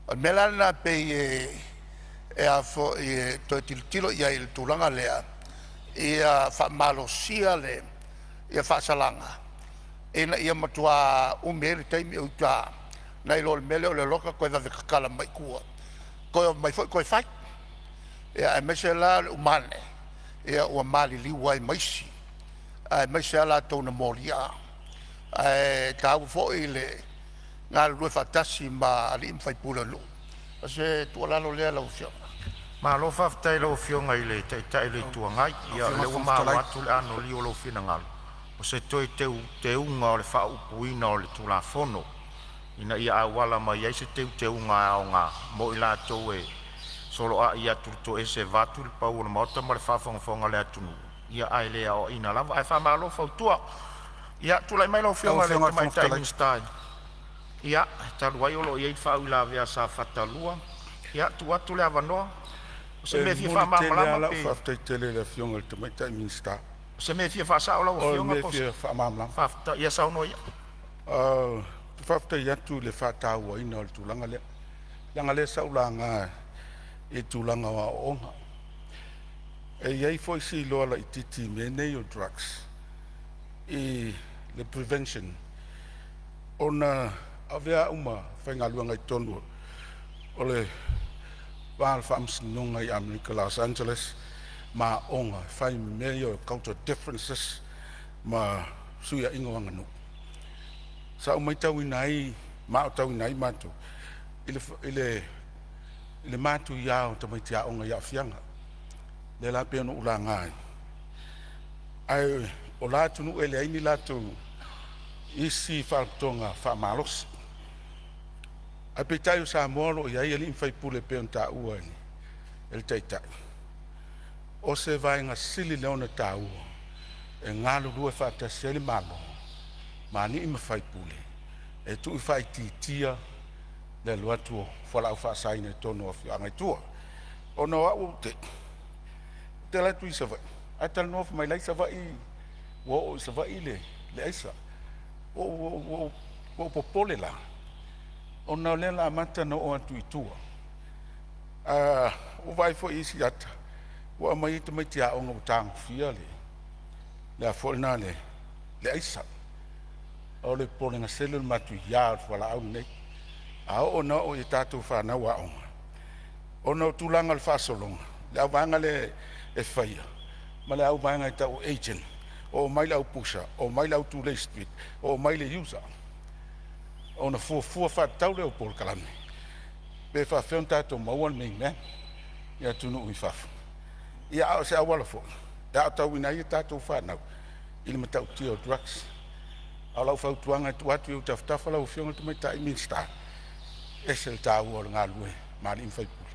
O le mea la lena e pei e a foi e toe tilotilo i ai i le tulaga lea ia faamalosia faasalaga ina ia matua umi ai le taimi o i uta nai lo le mea lea o le loka toe vave tatala mai i tua, toe omai foi toe fai. Ia aemaise la o le uma ane ua maliliu ai ma isi, aemaise lava latou na molia. Ae taua foi le galulue faatasi ma alii ma faipule o nuu. O se tuualalo lea lau Afioga. Malo faafetai i lau Afioga i le Taitai o le Itu Agai. Ia o lea ua maua atu le anoliu o lou finagalo, o se toe teuteuga o le faaupuina o le Tulafono ina ia auala mai ai se teuteuga aoga mo i latou e soloai atu i le toese vaeatu le pau o le Maota ma le faafogafoga a le atunuu, ia ae le aoaina lava. Ae faamalo fautua. Ia tulai mai lau Afioga i le Lau Afioga i le Fofoga Tamaitai Minisita. Ia, talu ai o lo o i ai le faauilavea a Safata 2, ia tuu atu le avanoa o se E mea e fia momoli tele lava faamalamalama lau pe faafetai tele i le Afioga i le Tamaitai Minisita. O se mea e fia faasao lau O le Afioga mea e po o se fia faamalamalama. Faafetai, ia saunoa ia. Te faafetai atu i le faatauaina o le tulaga lea, leaga o lea sa ou laga i le tulaga o aoaoga. E i ai foi si iloa laitiiti i mea nei o drugs i le prevention ona avea au ma faigaluega i totonu o le va o le Faamasinoga i Amerika, Los Angeles ma aoga e fai i mea ia o culture differences ma fesuiaiga o aganuu. Sa ou matauina ai ma aotauina ai matou i le matuia o tamaiti aoga i aafiaga. Lea la pei ona ou laga ai, ae o la atunuu e leai ni latou isi faalapotopotoga faamalosi, ae peitai o Samoa o lo o i ai alii ma faipule e pei ona taua e le Taitai. O se vaega sili lea ona taua e galulue faatasi ai le Malo ma alii ma faipule e tuufaitiitia le alu atu o fualaau faasaina i totonu o afioaga i tua. Ona o au ou te alu atu i Savaii ae talanoa fai mai la e i Savaii ua oo i Savaii le aisa. Ua ou popole la ona o lea o le a amata ona oo atu i tua. Ua ou vaai foi i isi ata ua aumai ai tamaiti aoga ua tagofia le aisa. O le popolega sele o le matuia o le fualaau lenei. A oo ina oo i a tatou fanau aoga ona o tulaga o le faasologa, le au vaega lea e faia ma le au vaega e tau o agent, omai le au pusher, omai le au tulei street, omai le user, ona fuafua faatatau lea o polokalame pe faafefea ona tatou maua le main man i atunuu i fafo. Ia, a o se auala foi e aotauina ai a tatou fanau i le matautia o drugs. A o lau fautuaga e tuu atu i ou tafatafa lau Afioga i le Tamaitai Minisita, e ese le taua o le galulue ma alii ma faipule.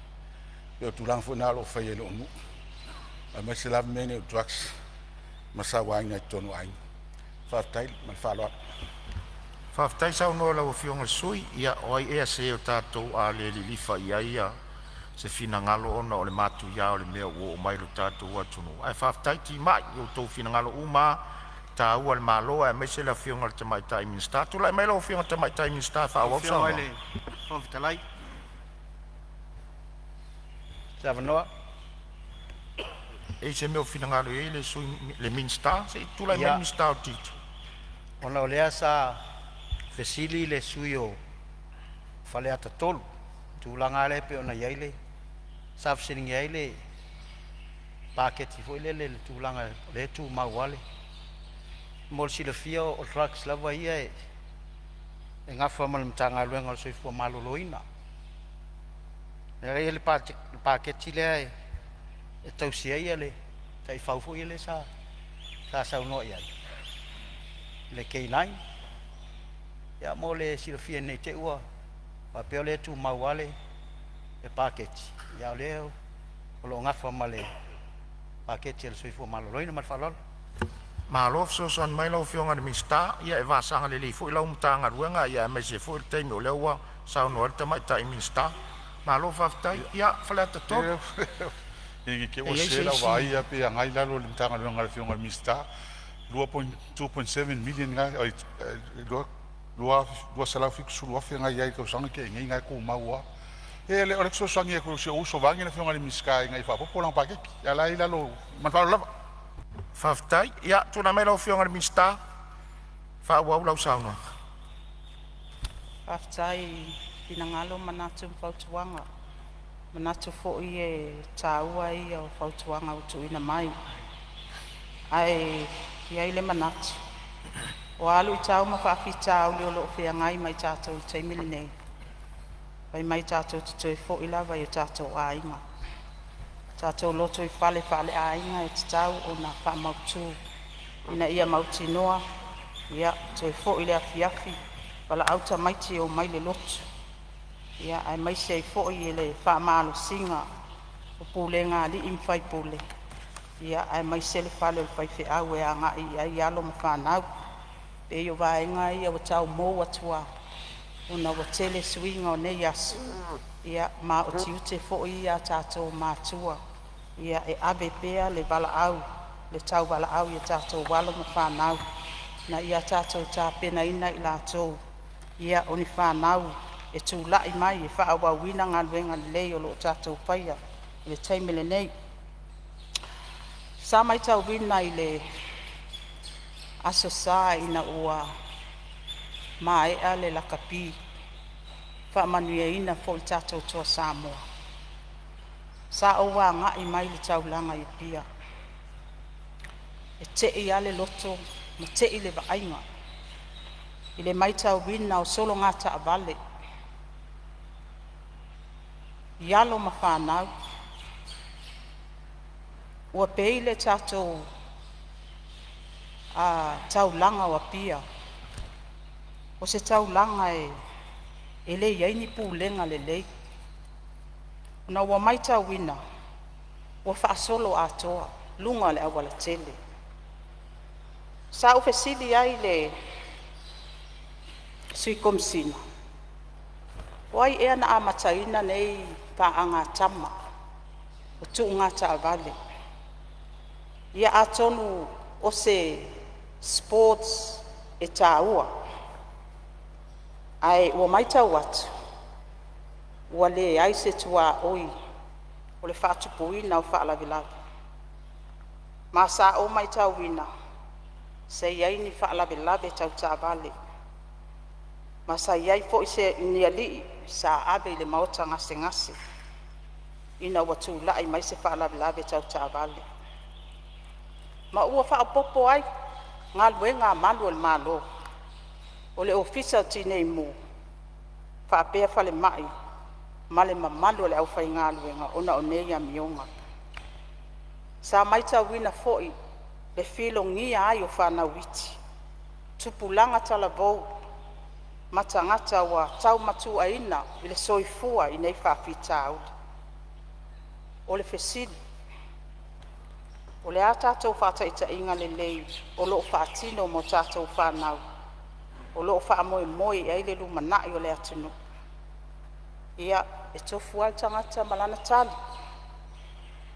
E pei o tulaga foi na o lo o fai e lou nuu aemaise lava mea nei o drugs ma sauaina i totonu o aiga. Faafetai ma le faaaloalo. Faafetai saunoa i lau Afioga i le sui usufono. Ia, o ai ea se o tatou a le lilifa i ai se finagalo ona o le matuia o le mea ua oo mai i lo tatou atunuu. Ae faafetai timai i outou finagalo uma lava e taua i le Malo aemaise le Afioga i le Tamaitai Minisita. Tulai mai lau Afioga i le Tamaitai Minisita e faaauau le Lau Afioga i saunoaga. le Fofoga Fetalai mo se avanoa. E i ai se mea o finagalo i ai le sui le Minisita? Se i tulai mai le Ia, Minisita o Tiute. ona o lea sa fesili le sui usufono o Faleata 3 i le tulaga lava lea pei ona i ai le sa fesiligia ai le paketi foi lele i le tulaga o lea e tumau lava le… Mo le silafia o drugs lava ia e nafa ma le Matagaluega o le Soifua Maloloina. O lea e i ai le paketi lea e tausi ai le taifau foi lea sa saunoa i ai le K9. Ia mo le silafia ne i te i ua faapea o lea e tumau lava le paketi, a o lea o lo o nafa ma le paketi a le Soifua Maloloina. Ma le faaaloalo. Malo fesoasoani mai lau Afioga i le Minisita, ia e vasaga lelei foi lau Matagaluega aemaise foi le taimi o lea ua saunoa ai le Tamaitai Minisita. Malo faafetai. Ia Faleata 3. Ne i te i E ua i ai sese se lau isi vaai ae pei e agai i lalo i le Matagaluega a le Afioga i le Minisita, 2.7 million lena, oi, 270,000 na i ai i le tausaga na tea nei, na e tumau lava. E o le fesoasoani atu i si ou uso vaeane le Afioga i le Minisita ina ia faaopoopo lana paketi, a o la e i lalo. Ma le faaaloalo lava. Faafetai. Ia tulai mai lau Afioga i le Minisita e faaauau lau saunoaga. Faafetai i finagalo, manatu ma fautuaga. E manatu foi e taua ia o fautuaga ua tuuina mai. Ae i ai le manatu, o a luitau ma faafitauli o lo o feagai ma i tatou i le taimi lenei, fai mai tatou te toe foi lava i o tatou aiga. O tatou lotoifale faaleaiga e tatau ona faamautu ina ia mautinoa e toe foi le afiafi, valaau tamaiti e omai i le lotu, aemaise ai foi le faamalosiga o pulega a alii ma faipule, aemaise le fale o le faifeau e agai i ai alo ma fanau. E pei o vaega ia ua tau mou atu lava ona ua tele suiga o nei aso, ma o tiute foi ia a tatou matua e ave pea le valaau, le tauvalaau i a tatou alo ma fanau. ina ia tatou tapenaina i latou ia o ni fanau e tulai mai e faaauauina galuega lelei o lo o tatou faia i le taimi lenei. Sa matauina i le Aso Sa ina ua maea le lakapi faamanuiaina foi le tatou Toa Samoa, sa ou agai mai i le taulaga i Apia. E tei lava le loto ma tei le vaaiga i le matauina o sologa taavale i alo ma fanau ua pei le tatou taulaga o Apia o se taulaga e leai ni pulega lelei ona ua matauina ua faasoloatoa luga o le aualatele. Sa ou fesili ai i le Sui Komesina o ai ea na amataina nei paaga a tama o tuuga taavale? Ia atonu o se sports e taua, ae ua matau atu ua leai se tuaoi o le faatupuina o faalavelave. Ma sa ou matauina sa iai ni faalavelave tau taavale, ma sa iai foi ni alii sa ave i le maota gasegase ina ua tulai mai se faalavelave tau taavale, ma ua faaopopo ai galuega a malu o le Malo, o le Ofisa o Tineimu faapea falemai ma le mamalu o le aufaigaluega ona o nei amioga. Sa matauina foi le filogia ai o fanau iti, tupulaga talavou ma tagata ua taumatuaina le soifua i nei faafitauli. O le fesili; O le a tatou faataitaiga lelei o loo faatino mo tatou fanau o loo faamoemoe i ai le lumanai o le atunuu? Ia, e tofu a le tagata ma lana tali.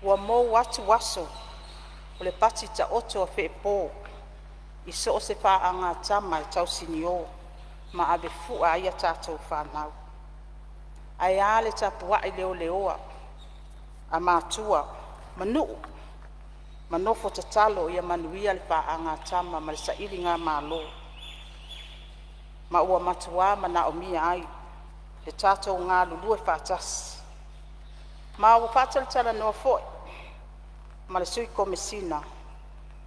Ua mou atu aso o le pati taoto a Feepo i so o se paaga tama e tausinio ma avefua ai a tatou fanau. Ae a le tapuai leleoa a matua ma nuu ma nofo tatalo ia manuia le paaga a tama ma le sailigamalo, ma ua matua manaomia ai le tatou galulue faatasi. Ma ua faatalatalanoa foi ma le Sui Komesina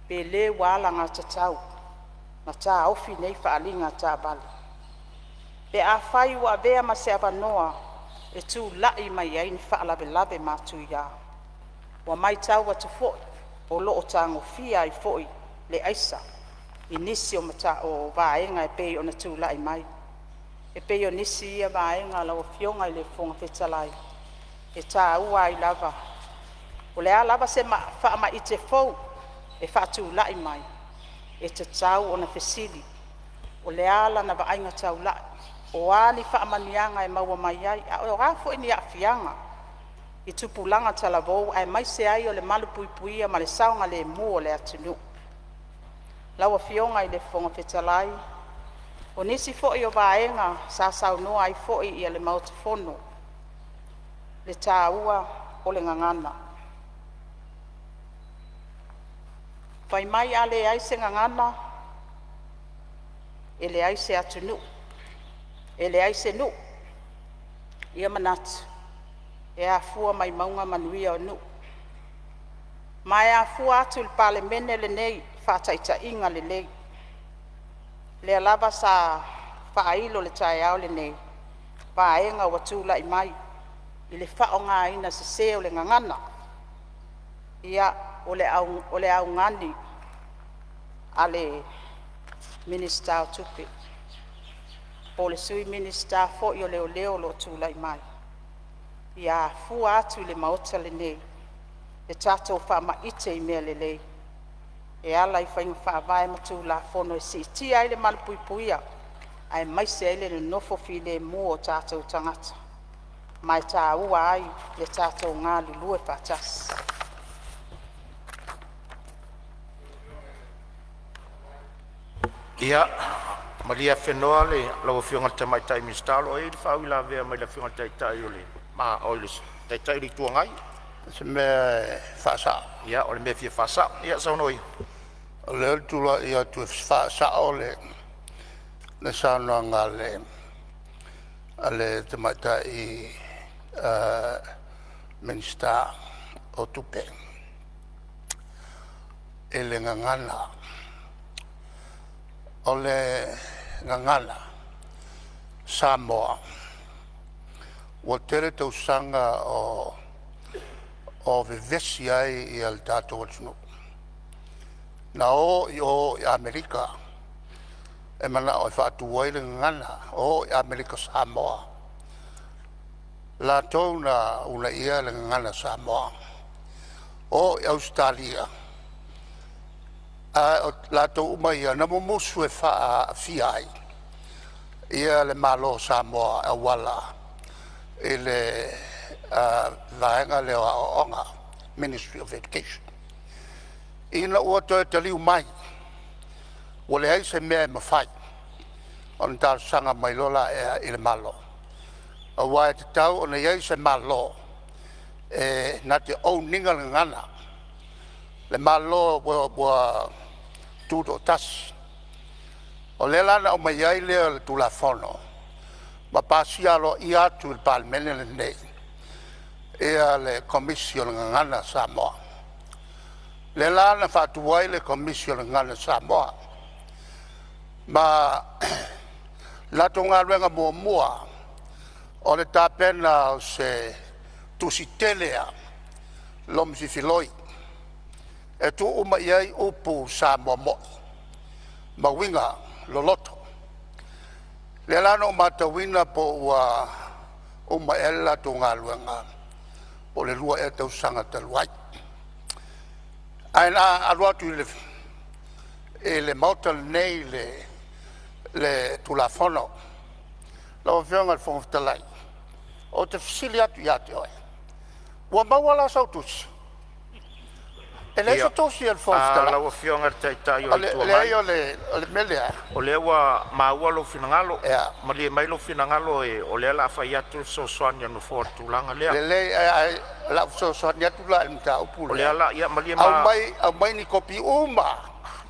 pe le ua alagatatau ona taofi nei faaaliga taavale pe afai ua avea ma se avanoa e tulai mai ai ni faalavelave matuia. Ua matau atu foi o loo tagofia ai foi le aisa i nisi o vaega e pei ona tulai mai. E pei o nisi ia vaega lau Afioga i le Fofoga Fetalai e taua ai lava. O le a lava se faamaite fou e faatulai mai, e tatau ona fesili o le a lana vaaiga taulai, o a ni faamanuiaga e maua mai ai, a o a foi ni aafiaga i tupulaga talavou aemaise ai o le malupuipuia ma le saogalemu o le atunuu. Lau Afioga i le Fofoga Fetalai, o nisi foi o vaega sa saunoa ai foi le Maota Fono, le taua o le gagana. Fai mai a leai se gagana e leai se atunuu, e leai se nuu. Ia manatu e afua mai mauga manuia o nuu, ma e afua atu i le Palemene lenei faataitaiga lelei, lea lava sa faailo i le taeao lenei vaega ua tulai mai i le faaaogaina sese o le gagana. Ia, o le augani a le Minisita o Tupe po o le Sui Minisita foi o Leoleo o lo o tulai mai, ia afua atu i le Maota lenei le tatou faamaite i mea lelei e ala i faiga faavae ma Tulafono e siitia ai le malupuipuia aemaise ai le nonofo filemu o tatou tagata, ma e taua ai le tatou galulue faatasi. Ia malie afenoa lau Afioga i le Tamaitai Minisita o lo o i ai le faauilavea mai le Afioga i le Taitai o le Itu Agai. O se mea e faasa'o. Ia o le mea e fia faasa'o. Ia saunoa ia. O lea ou te tulai atu e faasa'o le saunoaga a le Tamaitai Minisita o Tupe i le gagana. O le gagana Samoa ua tele tausaga o vevesi ai le tatou atunuu. Na o i o i Amerika e manao e faatu ai le gagana, o i Amerika Samoa latou na uunaia le gagana Samoa. O i Ausetalia ae o latou uma ia na mumusu e faaaafia ai le Malo o Samoa e auala i le vaega lea o Aoaoga, Ministry of Education. Ina ua toe taliu mai ua leai se mea e mafai ona talosaga mai loa lea i le Malo, aua e tatau ona i ai se Malo e na te own ina le gagana, le Malo ua tutoatasi. O lea la na aumai ai lea o le Tulafono ma pasia aloaia atu i le Palemene lenei le Komisi o le Gagana Samoa. Lea la na faatu ai le Komisi o le Gagana Samoa ma le latou galuega muamua o le tapena o se tusi tele lava lomi fifiloi e tuu uma i ai upu Samoa moi ma uiga loloto. O lea la na ou matauina po ua uma ea le latou galuega po o le 2 ea tausaga talu ai. Ae na alu atu i le Maota lenei le Tulafono. Lau Afioga i le Fofoga Fetalai, ou te fesili atu ia te oe, ua maua la sau tusi? E leai se tusi a le Fofoga Fetalai. Lau Afioga i le Taitai o le Itu Agai, Leai o le mea lea, o lea ua maua lou finagalo. Malie mai lou finagalo o lea o le a fai atu le fesoasoani a le Nofoa i le tulaga lea. Lelei ae o le a ou fesoasoani atu la i le mataupu O lea lea. la, ia malie Aumai ni kopi uma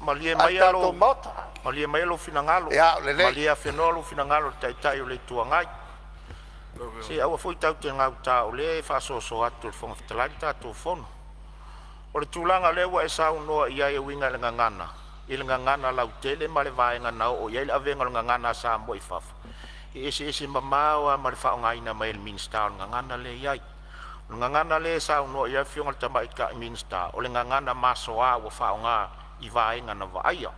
malie a le maia tatou lou Maota. malie maia lou finagalo. Ia, lelei. Malie afenoa lou finagalo i le Taitai o le Itu Agai. Se aua foi tatou te gauta o lea e faasoaso atu e le Fofoga Fetalai le tatou Fono. O le tulaga o lea ua e saunoa i ai e uiga i le gagana, i le gagana lautele ma le vaega na oo i ai le avega o le gagana a Samoa i fafo, e eseese mamao lava ma le faaaogaina mai e le Minisita o le gagana lea e i ai. O le gagana lea e saunoa i ai le Afioga i le Tamaitai Minisita, o le gagana masoa ua faaaoga i vaega na vaaia.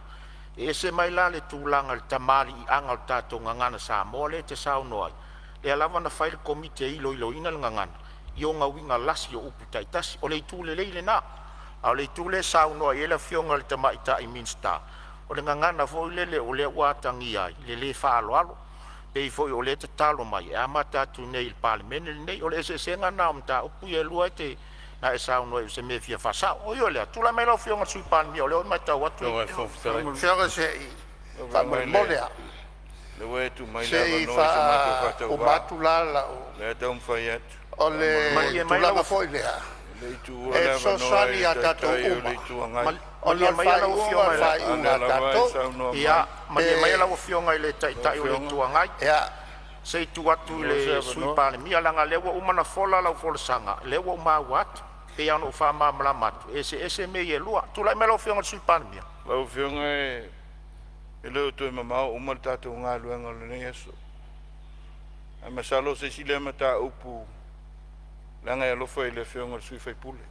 E ese mai la le tulaga i le tamaliiaga o le tatou gagana Samoa lea e te saunoa ai, lea lava na fai le Komiti e iloiloina le gagana i ona uiga lasi o upu taitasi. O le itu lelei lena. A o le itu lea e saunoa i ai le Afioga i le Tamaitai Minisita, o le gagana foi lele o lea ua atagia ai le le faaaloalo. E pei foi o lea e tatalo mai e amata atu i inei i le Palemene lenei. O le eseesega lena o mataupu ia e lua na e saunoa ai o se mea e fia faasao. E ui o lea, tulai mai lau Afioga i le Sui Palemia o lea ua matau atu e… Afioga se i… faamolemole lava. Lea ua e tuu mai Se le i avanoa i so matou faauma faatauvaa atu la lau… lea e taumafai atu. O le Malie mai tulaga lau foi lea E le i tuua e le avanoa fesoasoani i le ia tatou Taitai o uma le Itu Agai, ona Malie o le maia lau faaiuga o Afioga le i le a o faaiuga lea a lava e tatou. saunoa mai Ia, malie maia Pe lau Afioga i le lau Taitai o le Afioga. Itu Agai ea se i tuu atu i Maua se le Sui avanoa. Palemia leaga o lea ua uma ona fola lau folasaga, o lea ua ou maua atu. E pei lava ona ou faamalamalama atu, e eseese mea ia e lua. Tulai mai lau Afioga i le Sui Palemia. Lau Afioga e le o toe mamao uma le tatou galuega o lenei aso. Ae masalo o se isi lea mataupu leaga e alofa i le Afioga i le sui usufono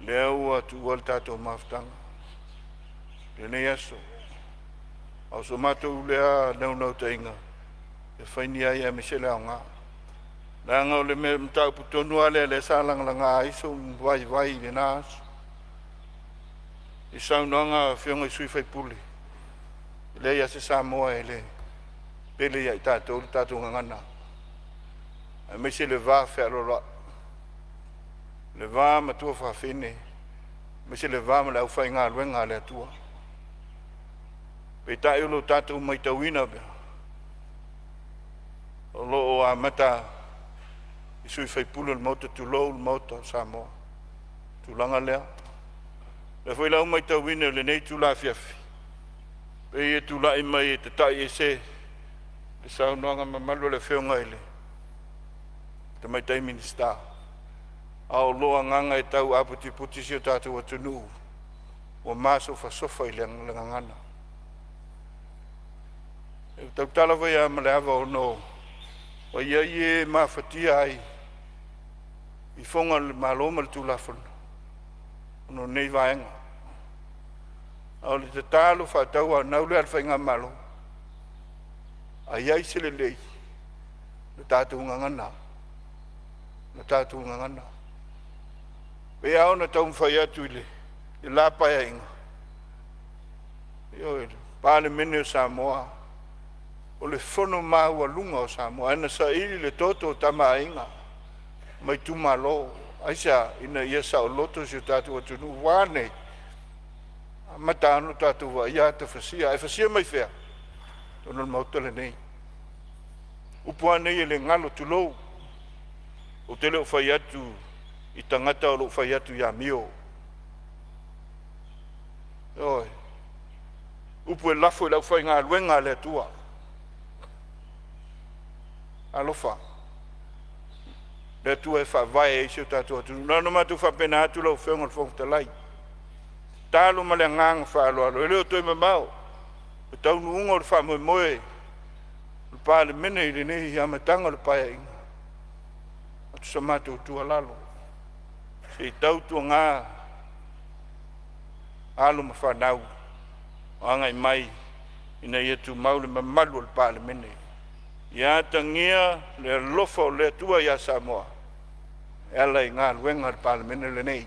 lea ua tuua le tatou mafutaga i lenei aso. A o so matou lea naunautaiga ia fai ni ai aemaise le aoga, leaga o le mataupu tonu lava lea lea sa lagalaga ai sou vaivai i lena aso i saunoaga a Afioga i sui usufono, e leai lava se Samoa e le pele ia i tatou le tatou gagana, aemaise le va fealoaloai, le va ma tuafafine, aemaise le va ma le aufaigaluega a le Atua. Peitai o lo tatou matauina pea, o lo o amata i sui usufono o le Maota, tulou le Maota o Samoa, tulaga lea. O lea foi la ua matauina i lenei itula afiafi, pei e tulai mai e tatai ese le saunoaga mamalu a le Afioga i le Tamaitai Minisita, a o lo o agaga e tau aputiputi si o tatou atunuu ua masofasofa i le gagana. E tautala foi lava ma le ava ona o ia e mafatia ai i foga o le Malo ma le Tulafono ona o nei vaega. A o le tatalo faatauanau lea a le Faigamalo, a i ai se lelei, o le tatou gagana, o le tatou gagana. E pei lava ona taumafai atu i le la Paeaiga, ioe, le Palemene o Samoa, o le fono maualuga o Samoa, ae na saili le toto o Tama a Aiga ma itumalo. Aisea? Ina ia saoloto si o tatou atunuu. Ua a nei? Amata lava ona tatou vaaia ata fasia, ae fasia mai fea? Totonu o le Maota lenei. O upu lava nei e le galo, tulou, ou te le o fai atu i tagata o lo o fai atu i amio. Ioe, upu e lafo i le aufaigaluega a le Atua. Alofa, le Atua e faavae ai si o tatou atunuu. Na ona matou faapena atu lau Afioga i le Fofoga Fetalai, tatalo ma le agaga faaaloalo, e le o toe mamao le taunuuga o le faamoemoe o le Palemene i lenei amataga o le Paeaiga. Avatu sa matou tuualalo, se i tautuana alo ma fanau o agai mai ina ia tumau le mamalu o le Palemene. Ia atagia le alofa o le Atua ia Samoa e ala i galuega a le Palemene lenei.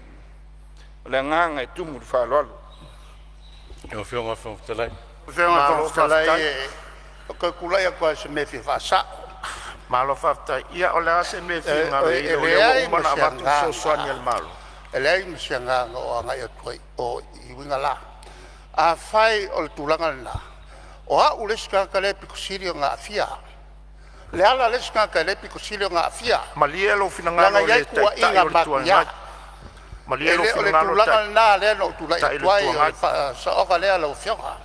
O le agaga e tumu i le faaaloalo. Lau Afioga i le Fofoga Fetalai. Lau Afioga i le Malo Fofoga Fetalai, faafetai. e toe tulai atu lava i se mea e fia faasao. Malo faafetai. Ia, o le a se mea e finagalo E i ai o lea ua leai uma ma ona se avatu le agaga, fesoasoani a le Malo? e leai ma se agaga o agai atu ai i o i uiga la. Afai o le tulaga lena, o au le isi tagata lea e aupito sili ona aafia. Leala le isi tagata lea e aupito sili ona aafia, Malie lou leaga finagalo e i i ai le Taitai tuuaiga o le Itu matuia. Agai. Malie E lou le o le finagalo i le tulaga lena lea na ou tulai Taitai o le atu Itu ai, o le Agai. faasaoga lea lau Afioga.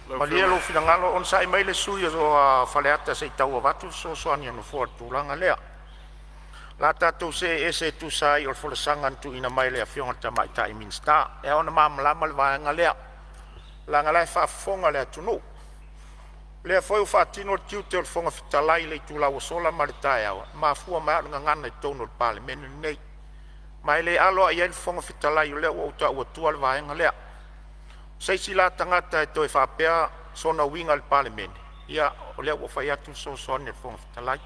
Lau Malie Afioga lou finagalo, onosai mai le sui usufono o Faleata se i tau avatu le fesoasoani a le Nofoa i le tulaga lea. O le a tatou see ese e tusa ai o le folasaga na tuuina mai e le Afioga i le Tamaitai Minisita. E ao ona malamalama le vaega lea, leaga o la e faafofoga le atunuu. O lea foi ua faatino le tiute o le Fofoga Fetalai i le itula ua sola ma le taeao, e mafua mai lava o le gagana i totonu o le Palemene lenei. Ma e le alo lava i ai le Fofoga Fetalai, o lea ua ou tau atua le vaega lea. O se isi la tagata e toe faapea sona uiga i le Palemene, ia o lea ua ou fai atu le fesoasoani a le Fofoga Fetalai.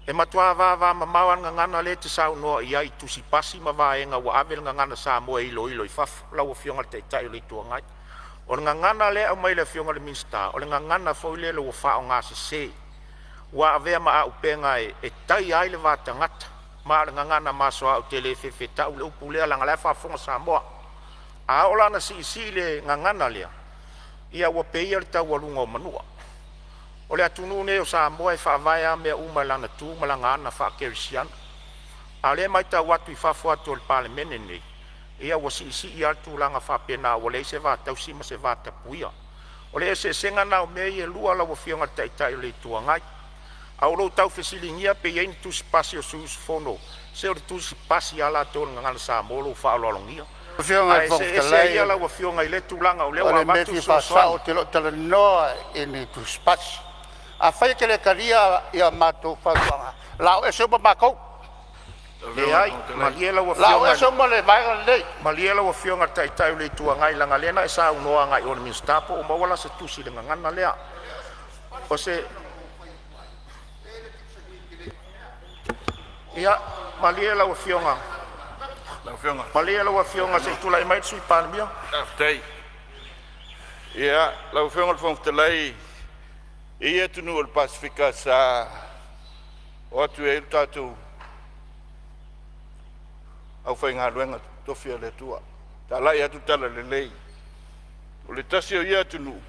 E matua vavamamao lava le gagana lea e te saunoa i ai i Tusi Pasi ma vaega ua ave le Gagana Samoa e iloilo i fafo lau Afioga i le Taitai o le Itu Agai. O le gagana lea e aumai e le Afioga i le Minisita, o le gagana foi lele ua faaaogasese, ua avea ma auupega e taia ai le va tagata. Ma o le gagana masoa ou te le fefe e tau le upu lea leaga o la e faafofoga Samoa. A oo la ina siisii le gagana lea, ia ua peia le taualuga o manua. O le atunuu lenei o Samoa e faavae lava mea uma i lana tu ma lana aga faakerisiano. A o lea e matau atu i fafo atu o le Palemene lenei, ia ua siisii lava le tulaga faapena ua leai se va tausi ma se vatapuia. O le eseesega lena o mea ia e lua lau Afioga i le Taitai o le Itu Agai. A o lou tau fesiligia pe i ai ni tusipasi a sui usufono, se o le tusipasi a latou i le Gagana Samoa lou faaaloalogia. Lau Afioga i le Ae Fofoga see ese Fetalai, ia lau Afioga i lea tulaga o lea o ua le mea e avatu le fia faasao, fesoasoani. ou te le o talanoa i ni tusipasi. Afai e te le talia a matou fautuaga, o le a o ese uma matou, Lau Afioga i le Leai, Fofoga Fetalai. malie lau o le a o Afioga i ese le, uma le vaega lenei. malie lau Afioga i le Taitai o le Itu Agai leaga o lea na e saunoa agai i o i le Minisita po ua maua la se tusi i le gagana lea. O se… Ia, malie lau Afioga, Lau Afioga. malie lau Afioga se i tulai mai le Sui Palemia. Faafetai. Ia, lau Afioga i le Fofoga Fetalai, e i ai atunuu o le Pasefika sa o atu e i ai le tatou aufaigaluega totofi a le Atua, talai atu le talalelei. O le tasi o ia atunuu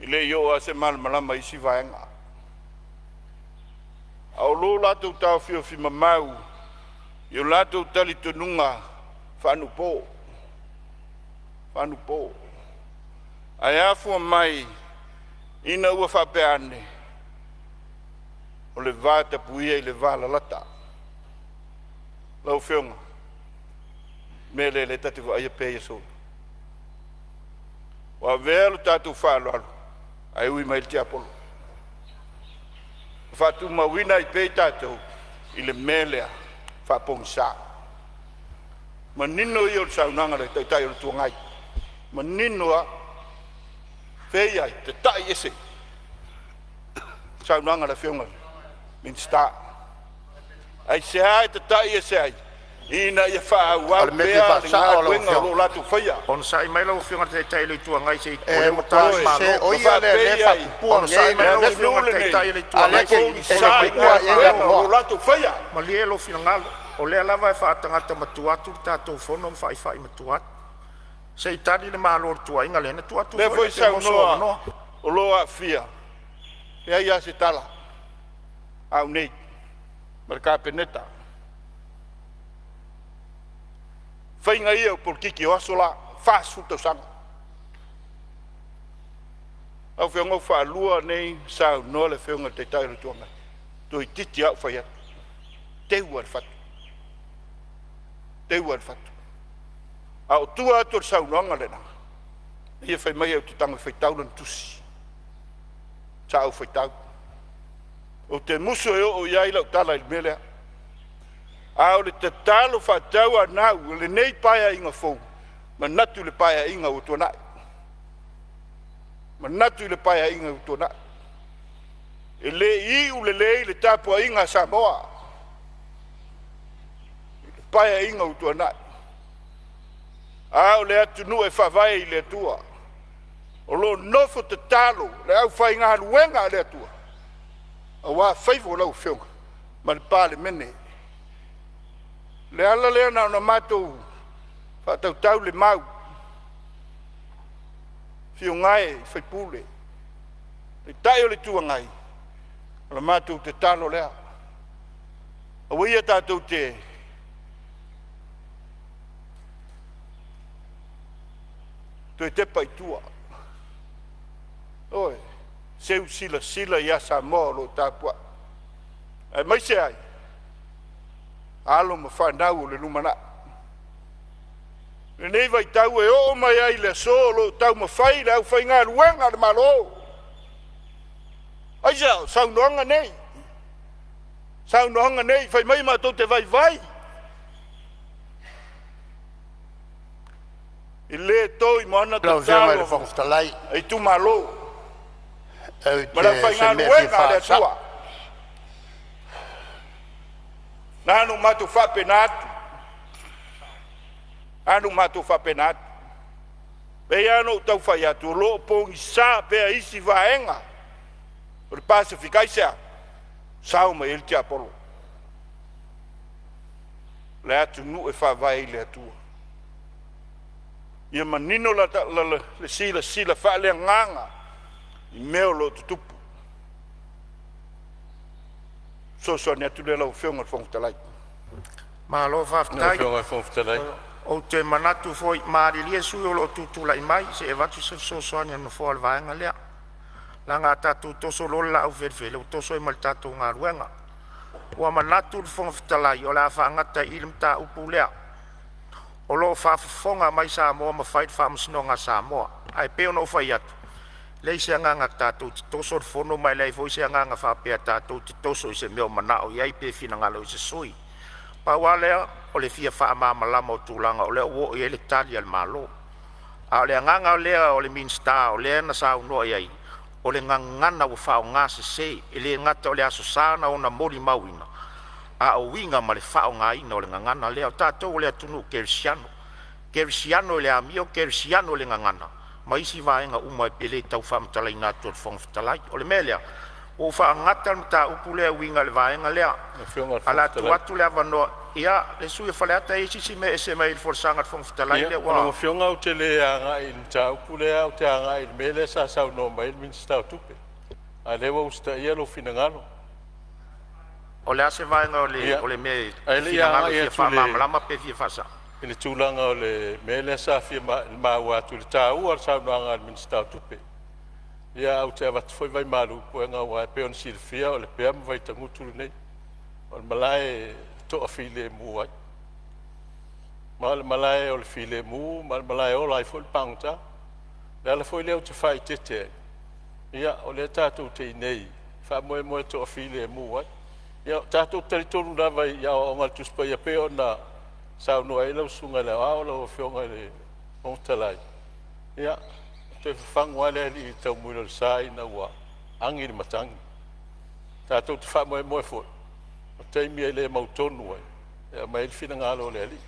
E le i oo lava se malamalama i isi vaega. A o lo latou taofiofi mamau i o latou talitonuga faaanaunuu, faaanaunuu. Ae afua mai ina ua faapea ane, o le va tapuia i le valalata. Lau Afioga, o le mea lea o lea ta te vaaia pea i aso, ua avea lo tatou faaaloalo ae ui mai le tiapolo ma faatumauina ai pea tatou i le mea lea faapogisa. Manino ia o le saunoaga a le Taitai o le Itu Agai, manino lava. Fea e i ai? Tatai ese. Saunoaga a le Afioga i le Minisita. Aisea e tatai ese ai? Ina ia O faaauau le mea e fia pea le faasao lau galuega o Afioga. lo o latou faia. Onosai mai lau Afioga i le Taitai o le Itu Agai se i E ua matua ta le Ioe, sese, Malo. o ma ia lea o lea e faapei ai, faatupua o Onosai nei mai le mea lau nei. Afioga atunuu i le lenei Taitai o le Itu A e lea Agai e se te i e te pogisa i tupua i ai le galuega o lo o avanoa. latou faia. Malie lou finagalo, o lea lava e faatagata matua atu le tatou fono ma faifai matua atu. Se i tali le Malo i le tuuaiga lea, ona tuu atu Lea foi lea foi pe maua sou saunoa avanoa. o lo o aafia, e leai lava se tala a au nei ma le Kapeneta. Faiga ia o polokiki o aso la, 40 tausaga. Lau Afioga ua faalua nei ona saunoa le Afioga i le Taitai o le Itu Agai, toeitiiti lava ou fai atu, teu lava i le fatu, teu lava i le fatu. A o tua atu o le saunoaga lena, ia fai mai ou te tago e faitau lana tusi. Sa ou faitau, ou te musu e oo i ai lau tala i le mea lea. A o le tatalo faatauanau a lenei Paeaiga fou, manatu i le Paeaiga ua tuanai, manatu i le Paeaiga ua tuanai, e le i iu lelei le tapuaiga a Samoa i le Paeaiga ua tuanai, a o le atunuu e faavae i le Atua, o lo o nofo tatalo le aufaigaluega a le Atua aua faiva o lau Afioga ma le Palemene. O le ala lea na ona matou faatautau le mau, afio gae i sui usufono, Taitai o le Itu Agai, o le matou tatalo lea, aua ia tatou te toe tepa i tua. Ioe, seu silasila ia Samoa o lo o tapuai, aemaise ai alo ma fanau o le lumanai. I lenei vaitau e oo mai ai i le aso o lo o taumafai le aufaigaluega a le Malo. Aisea? O saunoaga nei, saunoaga nei fai mai matou te vaivai. E le to i moana Lau Afioga i le tatalo Fofoga Fetalai, a itumalo ou ma le te se mea e fia aufaigaluega a le faasa'o. Atua. Na ona matou faapena atu, na ona matou faapena atu. E pei lava ona ou tau fai atu, o lo o pogisa pea isi vaega o le Pasefika. Aisea? Sao mai ai le tiapolo, o le atunuu e faavae i le Atua. Ia manino le silasila faaleagaga i mea o lo o tutupu. O le fesoasoani atu lea lau Afioga i le Fofoga Fetalai. Malo Lau faafetai. Afioga i le Fofoga Fetalai. Ou te manatu foi, malilie sui usufono o lo o tutulai mai se i avatu se fesoasoani a le Nofoa i le vaega lea, leaga a tatou toso loa le laaufelefele ua toso ai ma le tatou galuega. Ua manatu le Fofoga Fetalai o le a faagata ai i i le mataupu lea. O lo o faafofoga mai Samoa ma fai le faamasinoga a Samoa. Ae pei ona ou fai atu, e leai se agaga tatou te toso le fono ma e leai foi se agaga faapea tatou te toso i se mea o manao i ai pe finagalo i ai se sui usufono. Pau lava lea o le fia faamalamalama o tulaga o lea ua oo i ai le tali a le Malo. A o le agaga lea o le Minisita o lea na saunoa i ai, o le gagana ua faaaogasese. E le gata o le Aso Sa na ona molimauina, a o uiga ma le faaaogaina o le gagana lea. O tatou o le atunuu kerisiano, kerisiano i le amio, kerisiano i le gagana ma isi vaega uma e le tau faamatalaina atu e le Fofoga Fetalai. O le mea lea, Ua ou faagata le mataupu lea e uiga i le vaega lea. Ae o le a tuu atu le avanoa i le sui usufono mo Faleata. E i ai se isi mea e ese mai le folasaga a le Fofoga Fetalai lea ua… Lau Afioga ou te le agai i le mataupu lea, ae ou te agai i le mea lea sa saunoa mai ai le Minisita o Tupe, a o lea ua usitaia lou finagalo. O le a se vaega o le mea e te finagalo e fia faamalamalama pe fia faasao? I le tulaga o le mea lea sa fia maua atu i le taua o le saunoaga a le Minisita o Tupe. Ia, ae ou te avatu foi vaimalu i puega aua e pei ona silafia o Lepea ma Vaitagutu lenei, o le malae e toafilemu ai, ma o le malae o le filemu ma o le malae e ola ai foi le pagota. O le ala foi lea ou te faaeteete ai, ia o lea tatou te i inei e faamoemoe e toafilemu ai. Ia, tatou te talitonu lava i aoaoga a le Tusi Paia e pei ona saunoa ai lau Susuga i le Aoao lau Afioga i le Fofoga Fetalai, ia, e toe fafagu lava le alii i le taumuila o le sa ina ua agi le matagi. Tatou te faamoemoe foi o taimi e le mautonu ai e aumai ai le finagalo o le Alii.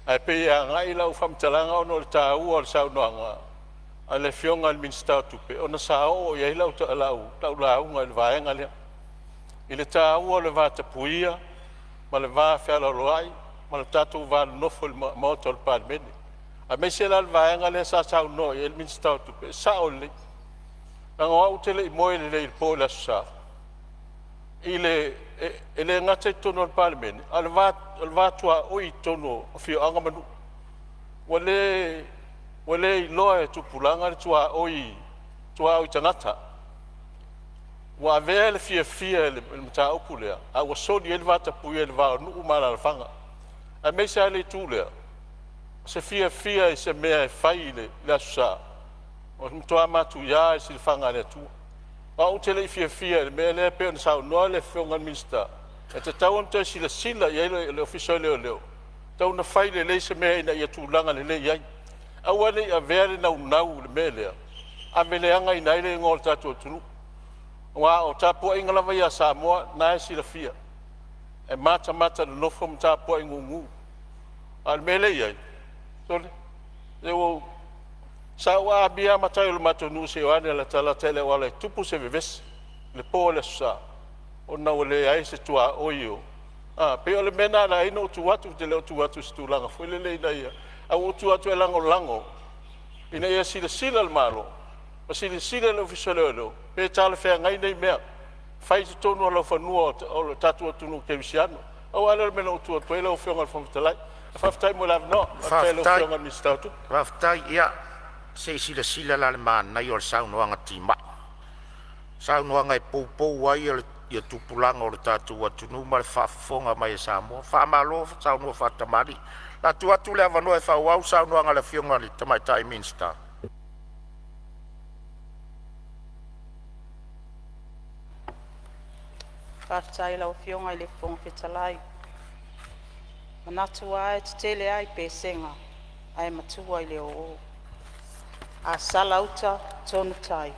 Ae pei e agai lau faamatalaga ona o le taua o le saunoaga a le Afioga i le Minisita o Tupe ona sa oo i ai lau lauga i le vaega lea, i le taua o le vatapuia ma le vafealoaloai ma le tatou va nonofo i le Maota o le Palemene, aemaise la le vaega lea sa saunoa i ai le Minisita o Tupe. E sao lelei, leaga o au ou te le i moe lelei i le po i le Aso Sa, e le gata i totonu o le Palemene, a o le va tuaoi i totonu o afioaga ma nuu. Ua le iloa e tupulaga le tuaoi, tuaoi tagata. Ua avea le fiafia i le mataupu lea a ua soli ai le vatapuia i le va o nuu ma alaalafaga, aemaise lava le itu lea, o se fiafia i se mea e fai i le Aso Sa, ua matua matuia i le silafaga a le Atua. O au ou te le i fiafia i le mea lea pei ona saunoa le Afioga i le Minisita, e tatau ona toe silasila i ai le Ofisa o Leoleo, e tatau ona fai lelei se mea ina ia tulaga lelei ai. Aua ne i avea le naunau i le mea lea ave leagaina ai le igoa o le tatou atunuu. Aua o tapuaiga lava ia a Samoa o lena e silafia, e matamata nonofo ma tapuai gugu. A o le mea lea e i ai, sole, se sa ou aamia lava matai o le matou nuu se i o ane e latalata i le auala e tupu se vevesi i le po o le Aso Sa ona ua leai se tuaoi o… E pei o le mea lena na ala ai ona ou tu atu, ou te le o tu atu i se tulaga foi lele ina ia… ae ua ou tu atu e lagolago ina ia silasila le Malo ma silasila le Ofisa o Leoleo pe talafeagai nei mea, fai i totonu o laufanua o le tatou atunuu kerisiano. Pau lava lea o le mea na ou tu atu ai lau Afioga i le Fofoga Fetalai. Ae faafetai mo le avanoa. Faafetai i lau Afioga i le Minisita o Tupe. Faafetai. Ia se i silasila la i le manaia o le saunoaga timai, saunoaga e poupou ai tupulaga o le tatou atunuu ma le faafofoga mai a Samoa. Faamalo saunoa faatamalii. O le a tuu atu le avanoa e faaauau le saunoaga a le Afioga i le Tamaitai Minisita. Faafetai i lau Afioga i le Fofoga Fetalai. E manatu lava e tetele a i Pesega ae matua i le ōō. A sala uta, tonu tai.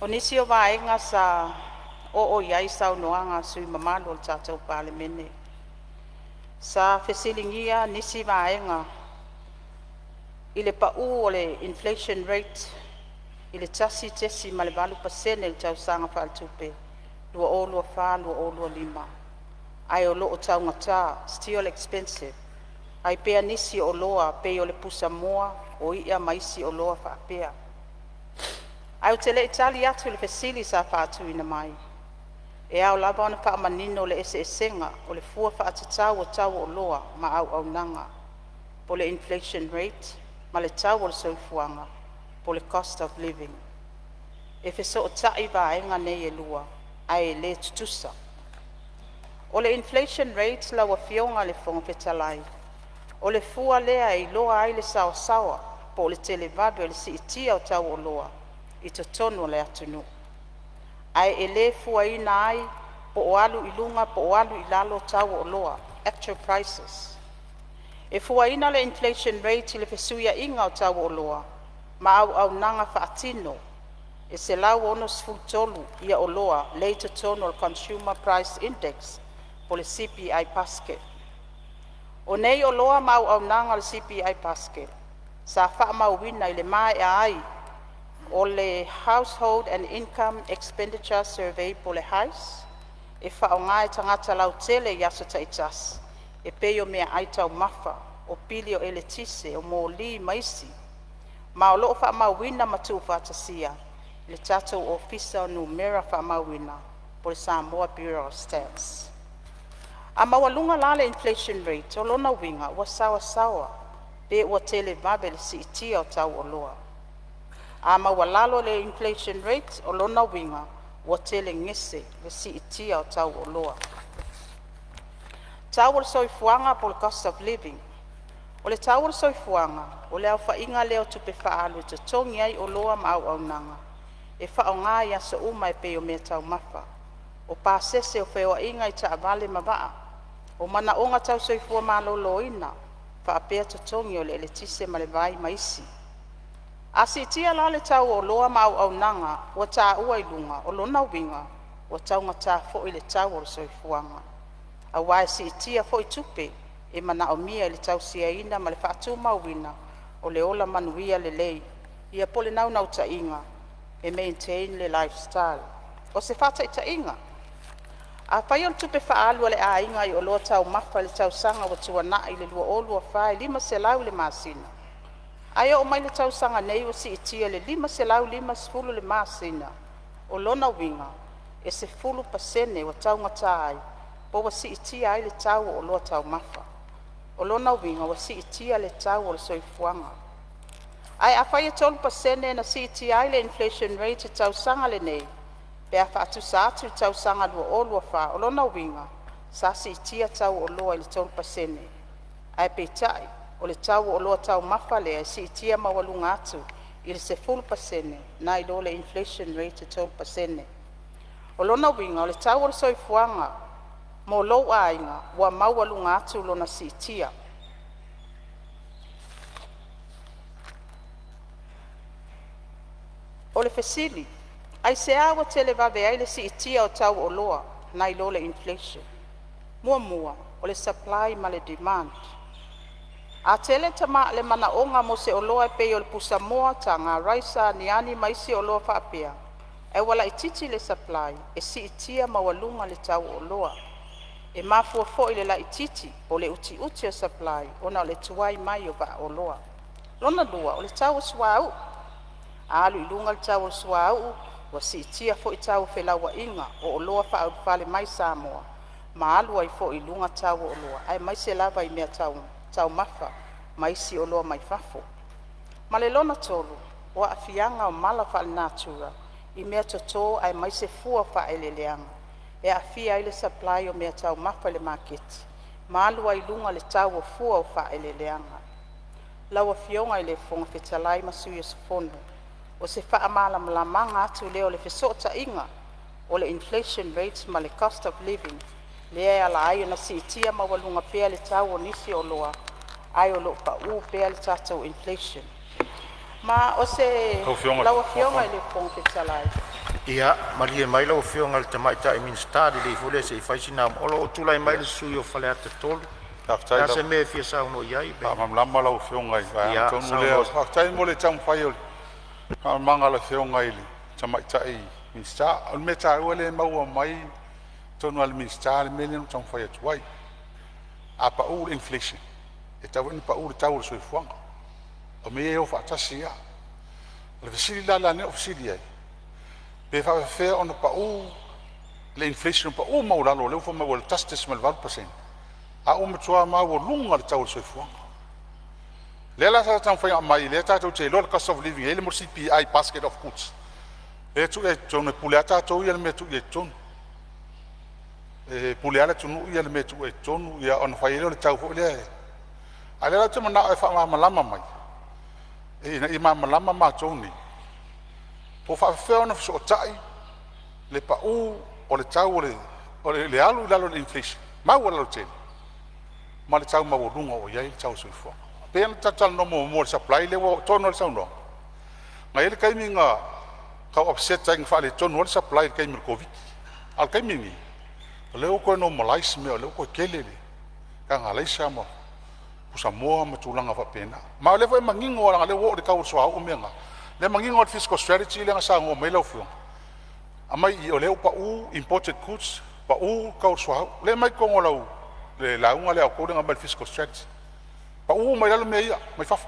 O nisi o vaega sa oo i ai saunoaga a sui usufono mamalu o le tatou Palemene, sa fesiligia nisi vaega i le pa'u o le inflation rate i le 1.8% i le tausaga faaletupe 2024/2025, ae o lo o taugata, still expensive ai pea nisi o oloa e pei o le pusamoa, o i'a ma isi oloa faapea. Ae ou te le i tali atu i le fesili sa faatuina mai, e ao lava ona faamanino le eseesega o le fua faatatau o tau o oloa ma auaunaga po o le inflation rate ma le tau o le soifuaga po o le cost of living. E fesootai vaega nei e lua ae le tutusa. O le inflation rate lau Afioga i le Fofoga Fetalai, o le fua lea e iloa ai le saoasaoa po o le televave o le siitia o tau o oloa i totonu o le atunuu, ae e le fuaina ai po o alu i luga po o alu i lalo tau o oloa, actual prices. E fuaina le inflation rate i le fesuiaiga o tau o oloa ma auaunaga faatino e 163 oloa lea e i totonu o le Consumer Price Index po o le CPI Basket. O nei oloa ma auaunaga o le CPI Basket sa faamauina i le maea ai O le Household and Income Expenditure Survey po o le HIES, e faaaoga e tagata lautele i aso taitasi e pei o meaai taumafa, o pili o eletise, o moli ma isi, ma o loo faamauina ma tuufaatasia e le tatou Ofisa o Numera Faamauina po o le Samoa Bureau of Stats. A maualuga la le inflation rate o lona uiga ua saoasaoa pe ua televave le siitia o tau o oloa. A maualalo le inflation rate o lona uiga ua telegese le siitia o tau o oloa. Tau o le soifuaga po o le cost of living. O le tau o le soifuaga o le aofaiga lea o tupe faaalu e totogi ai oloa ma auaunaga e faaaoga i aso uma e pei o meataumafa, o pasese o feoaiga i taavale ma vaa, o manaoga tau soifua maloloina, faapea totogi o le eletise ma le vai ma isi. A siitia la le tau o oloa ma auaunaga ua taua i luga, o lona uiga ua taugata foi le tau o le soifuaga aua e siitia foi tupe e manaomia i le tausaiaina ma le faatumauina o le ola manuia lelei ia po o le naunautaiga e maintain le lifestyle. O se faataitaiga, afai o le tupe faaalu a le aiga i oloa taumafa i le tausaga ua tuanai i le 2024 e $500 i le masina, ae oo mai i le tausaga nei ua siitia i le $550 le masina, o lona uiga e 10% ua taugata ai pe ua siitia ai le tau o oloa taumafa. O lona uiga ua siitia le tau o le soifuaga. Ae afai e 3% na siitia ai le inflation rate i le tausaga lenei pe a faatusa atu i le tausaga 2024, o lona uiga sa siitia tau o oloa i le 3%. Ae peitai o le tau o oloa taumafa lea e siitia maualuga atu i le 10% nai lo le inflation rate e 3%. O lona uiga o le tau o le soifuaga mo lou aiga ua maualuga atu lona siitia. O le fesili; aisea ua televave ai le siitia o tau o oloa nai lo le inflation? Muamua, o le supply ma le demand. A tele le manaoga mo se oloa e pei o le pusamoa, taga raisa, aniani ma isi oloa faapea, ae ua laitiiti le supply, e siitia maualuga le tau o oloa. E mafua foi le laitiiti po o le utiuti o le supply ona o le tuai mai o vaa oloa. Lona lua o le tau o suauu. A alu i luga le tau o le suauu ua siitia foi tau o felauaiga o oloa faaulufale mai Samoa ma alu ai foi i luga tau o oloa aemaise lava i meataumafa ma isi oloa mai fafo. Ma le lona tolu, o aafiaga o mala faalenatura i meatoto aemaise fua o faaeleeleaga e aafia ai le supply o meataumafa i le maketi ma alu ai i luga le tau o fua o faaeleeleaga. Lau Afioga i le Fofoga Fetalai ma sui usufono, o se faamalamalamaga atu lea o le fesootaiga o le inflation rate ma le cost of living lea e ala ai ona siitia maualuga pea le tau o nisi o oloa ae o loo pau pea le tatou inflation. Ma o se… Lau Afioga i le Fofoga Fetalai, Ia malie mai lau Afioga i le Tamaitai Minisita, lelei foi lea se i fai sina… O lo o tulai mai le sui usufono mo Faleata 3. O le a se mea e fia saunoa ai? Faafetai, e faamalamalama lau Afioga i le vaega tonu lea. Faafetai mo le taumafai o le faamalamalamaga a le Afioga i le Tamaitai Minisita. O le mea taua lea e maua mai i totonu lava o le Minisita le mea lea na ou taumafai atu ai. A pau le inflation, e tatau foi ona pau le tau o le soifuaga. O mea ia e o faatasi lava. O le fesili la lea na ou fesili ai, pe faapefea ona pau le inflation pau maualalo lea ua fai mai ua 1.8% a ua matua maualuga le tau o le soifuaga. O lea la sa taumafai e aumai lea tatou te iloa le cost of living e i ai le mea o le CPI basket of goods lea e tuu ai i totonu, e pule lava tatou ia i le mea e tuu ai i totonu. E pule lava le atunuu ia i le mea e tuu ai i totonu ona fai ai lea o le tau foi lea. A o lea la ou te manao e faamalamalama mai ina ia malamalama matou nei, po o faapefea ona fesootai le pau o le tau o le alu i lalo o le inflation maualalo tele ma le tau maualuga ua i ai le tau o le soifuaga. E pei ona tatou talanoa muamua i le supply lea ua oo tonu lava le saunoaga. Na i ai le taimi na tau upset ai na faaletonu ai le supply i le taimi o le Koviti-19, a o le taimi lenei o lea ua toe normalize mea o lea ua toe tele le taga alaisa ma pusamoa ma tulaga faapena. Ma o lea foi e manino lava leaga o lea ua oo i le tau o le suauu ma mea na, Lea manino le fiscal strategy lea na saunoa mai lau Afioga, aumai i o lea ua pau imported goods, pau le tau o le suauu. Lea e aumai totonu o lau le lauga lea a outou lea na aumai le fiscal strategy, pau uma i lalo mea ia mai fafo.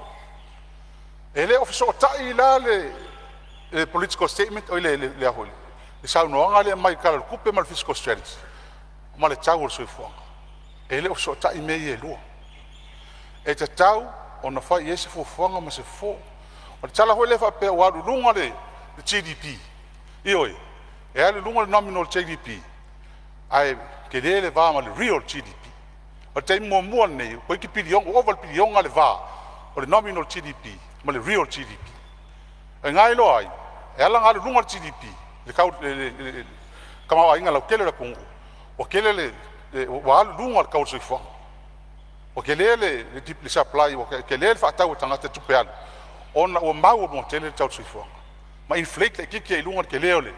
E le o fesootai la le political statement oi le saunoaga lea e aumai i le Tala o le Tupe ma le fiscal strategy ma le tau o le soifuaga. E le o fesootai mea ia e lua. E tatau ona fai i ai se fuafuaga ma se fofo. O le tala foi lea faapea ua alu i luga le GDP, ioe, e alu i luga le nominal GDP ae tele le va ma le real GDP. O le taimi muamua lenei toeitiiti piliona, ua ova i le piliona le va o le nominal GDP ma le real GDP. O i ina e iloa ai e ala ona alu i luga le GDP, le tau le tamaoaiga lautele o le atunuu, ua tele le ua alu i luga le tau o le soifuaga, ua tele le supply, ua tele le faatau a tagata i tupe alu ona ua maualuga tele le tau o le soifuaga ma inflate laitiiti ai i luga le tele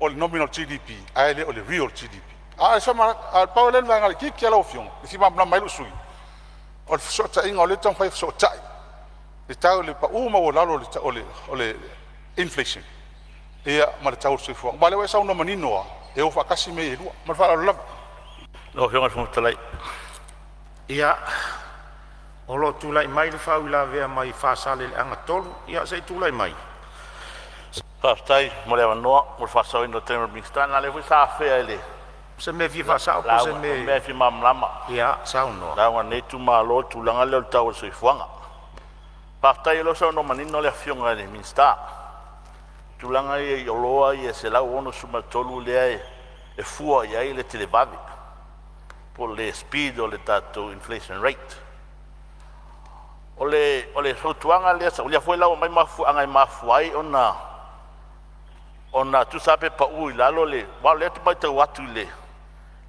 o le nominal GDP ae le o le real GDP. A o le pau lea o le vaega laitiiti lava lau Afioga e fia malamalama ai lou sui usufono, o le fesootaiga o lea e taumafai e fesootai le tau o le pau maualalo o le inflation ma le tau o le soifuaga. Aua o lea ua e saunoa manino lava, e o faatasi mea ia e lua. Ma le faaaloalo lava. Lau Afioga i le Fofoga Fetalai. Ia, o lo o tulai mai le faauilavea mai Faasaleleaga 3. Ia se i tulai mai. Faafetai mo le avanoa mo le faasaoina o le taimi o le Minisita, leaga o lea foi sa afea i le O se mea e fia faasao po o se lauga, o mea... mea e fia malamalama. Ia, saunoa. Lauga a lenei itumalo i le tulaga lea o le tau o le soifuaga. Faafetai o lea ua saunoa manino le Afioga i le Minisita i tulaga ia i oloa ia e 163 lea e fua i ai le televave po o le speed o le tatou inflation rate. O le fautuaga lea, o lea foi la ua aumai mafuaaga e mafua ai ona tusa lava pe pau i lalo le, aua o lea ou te matau atu i le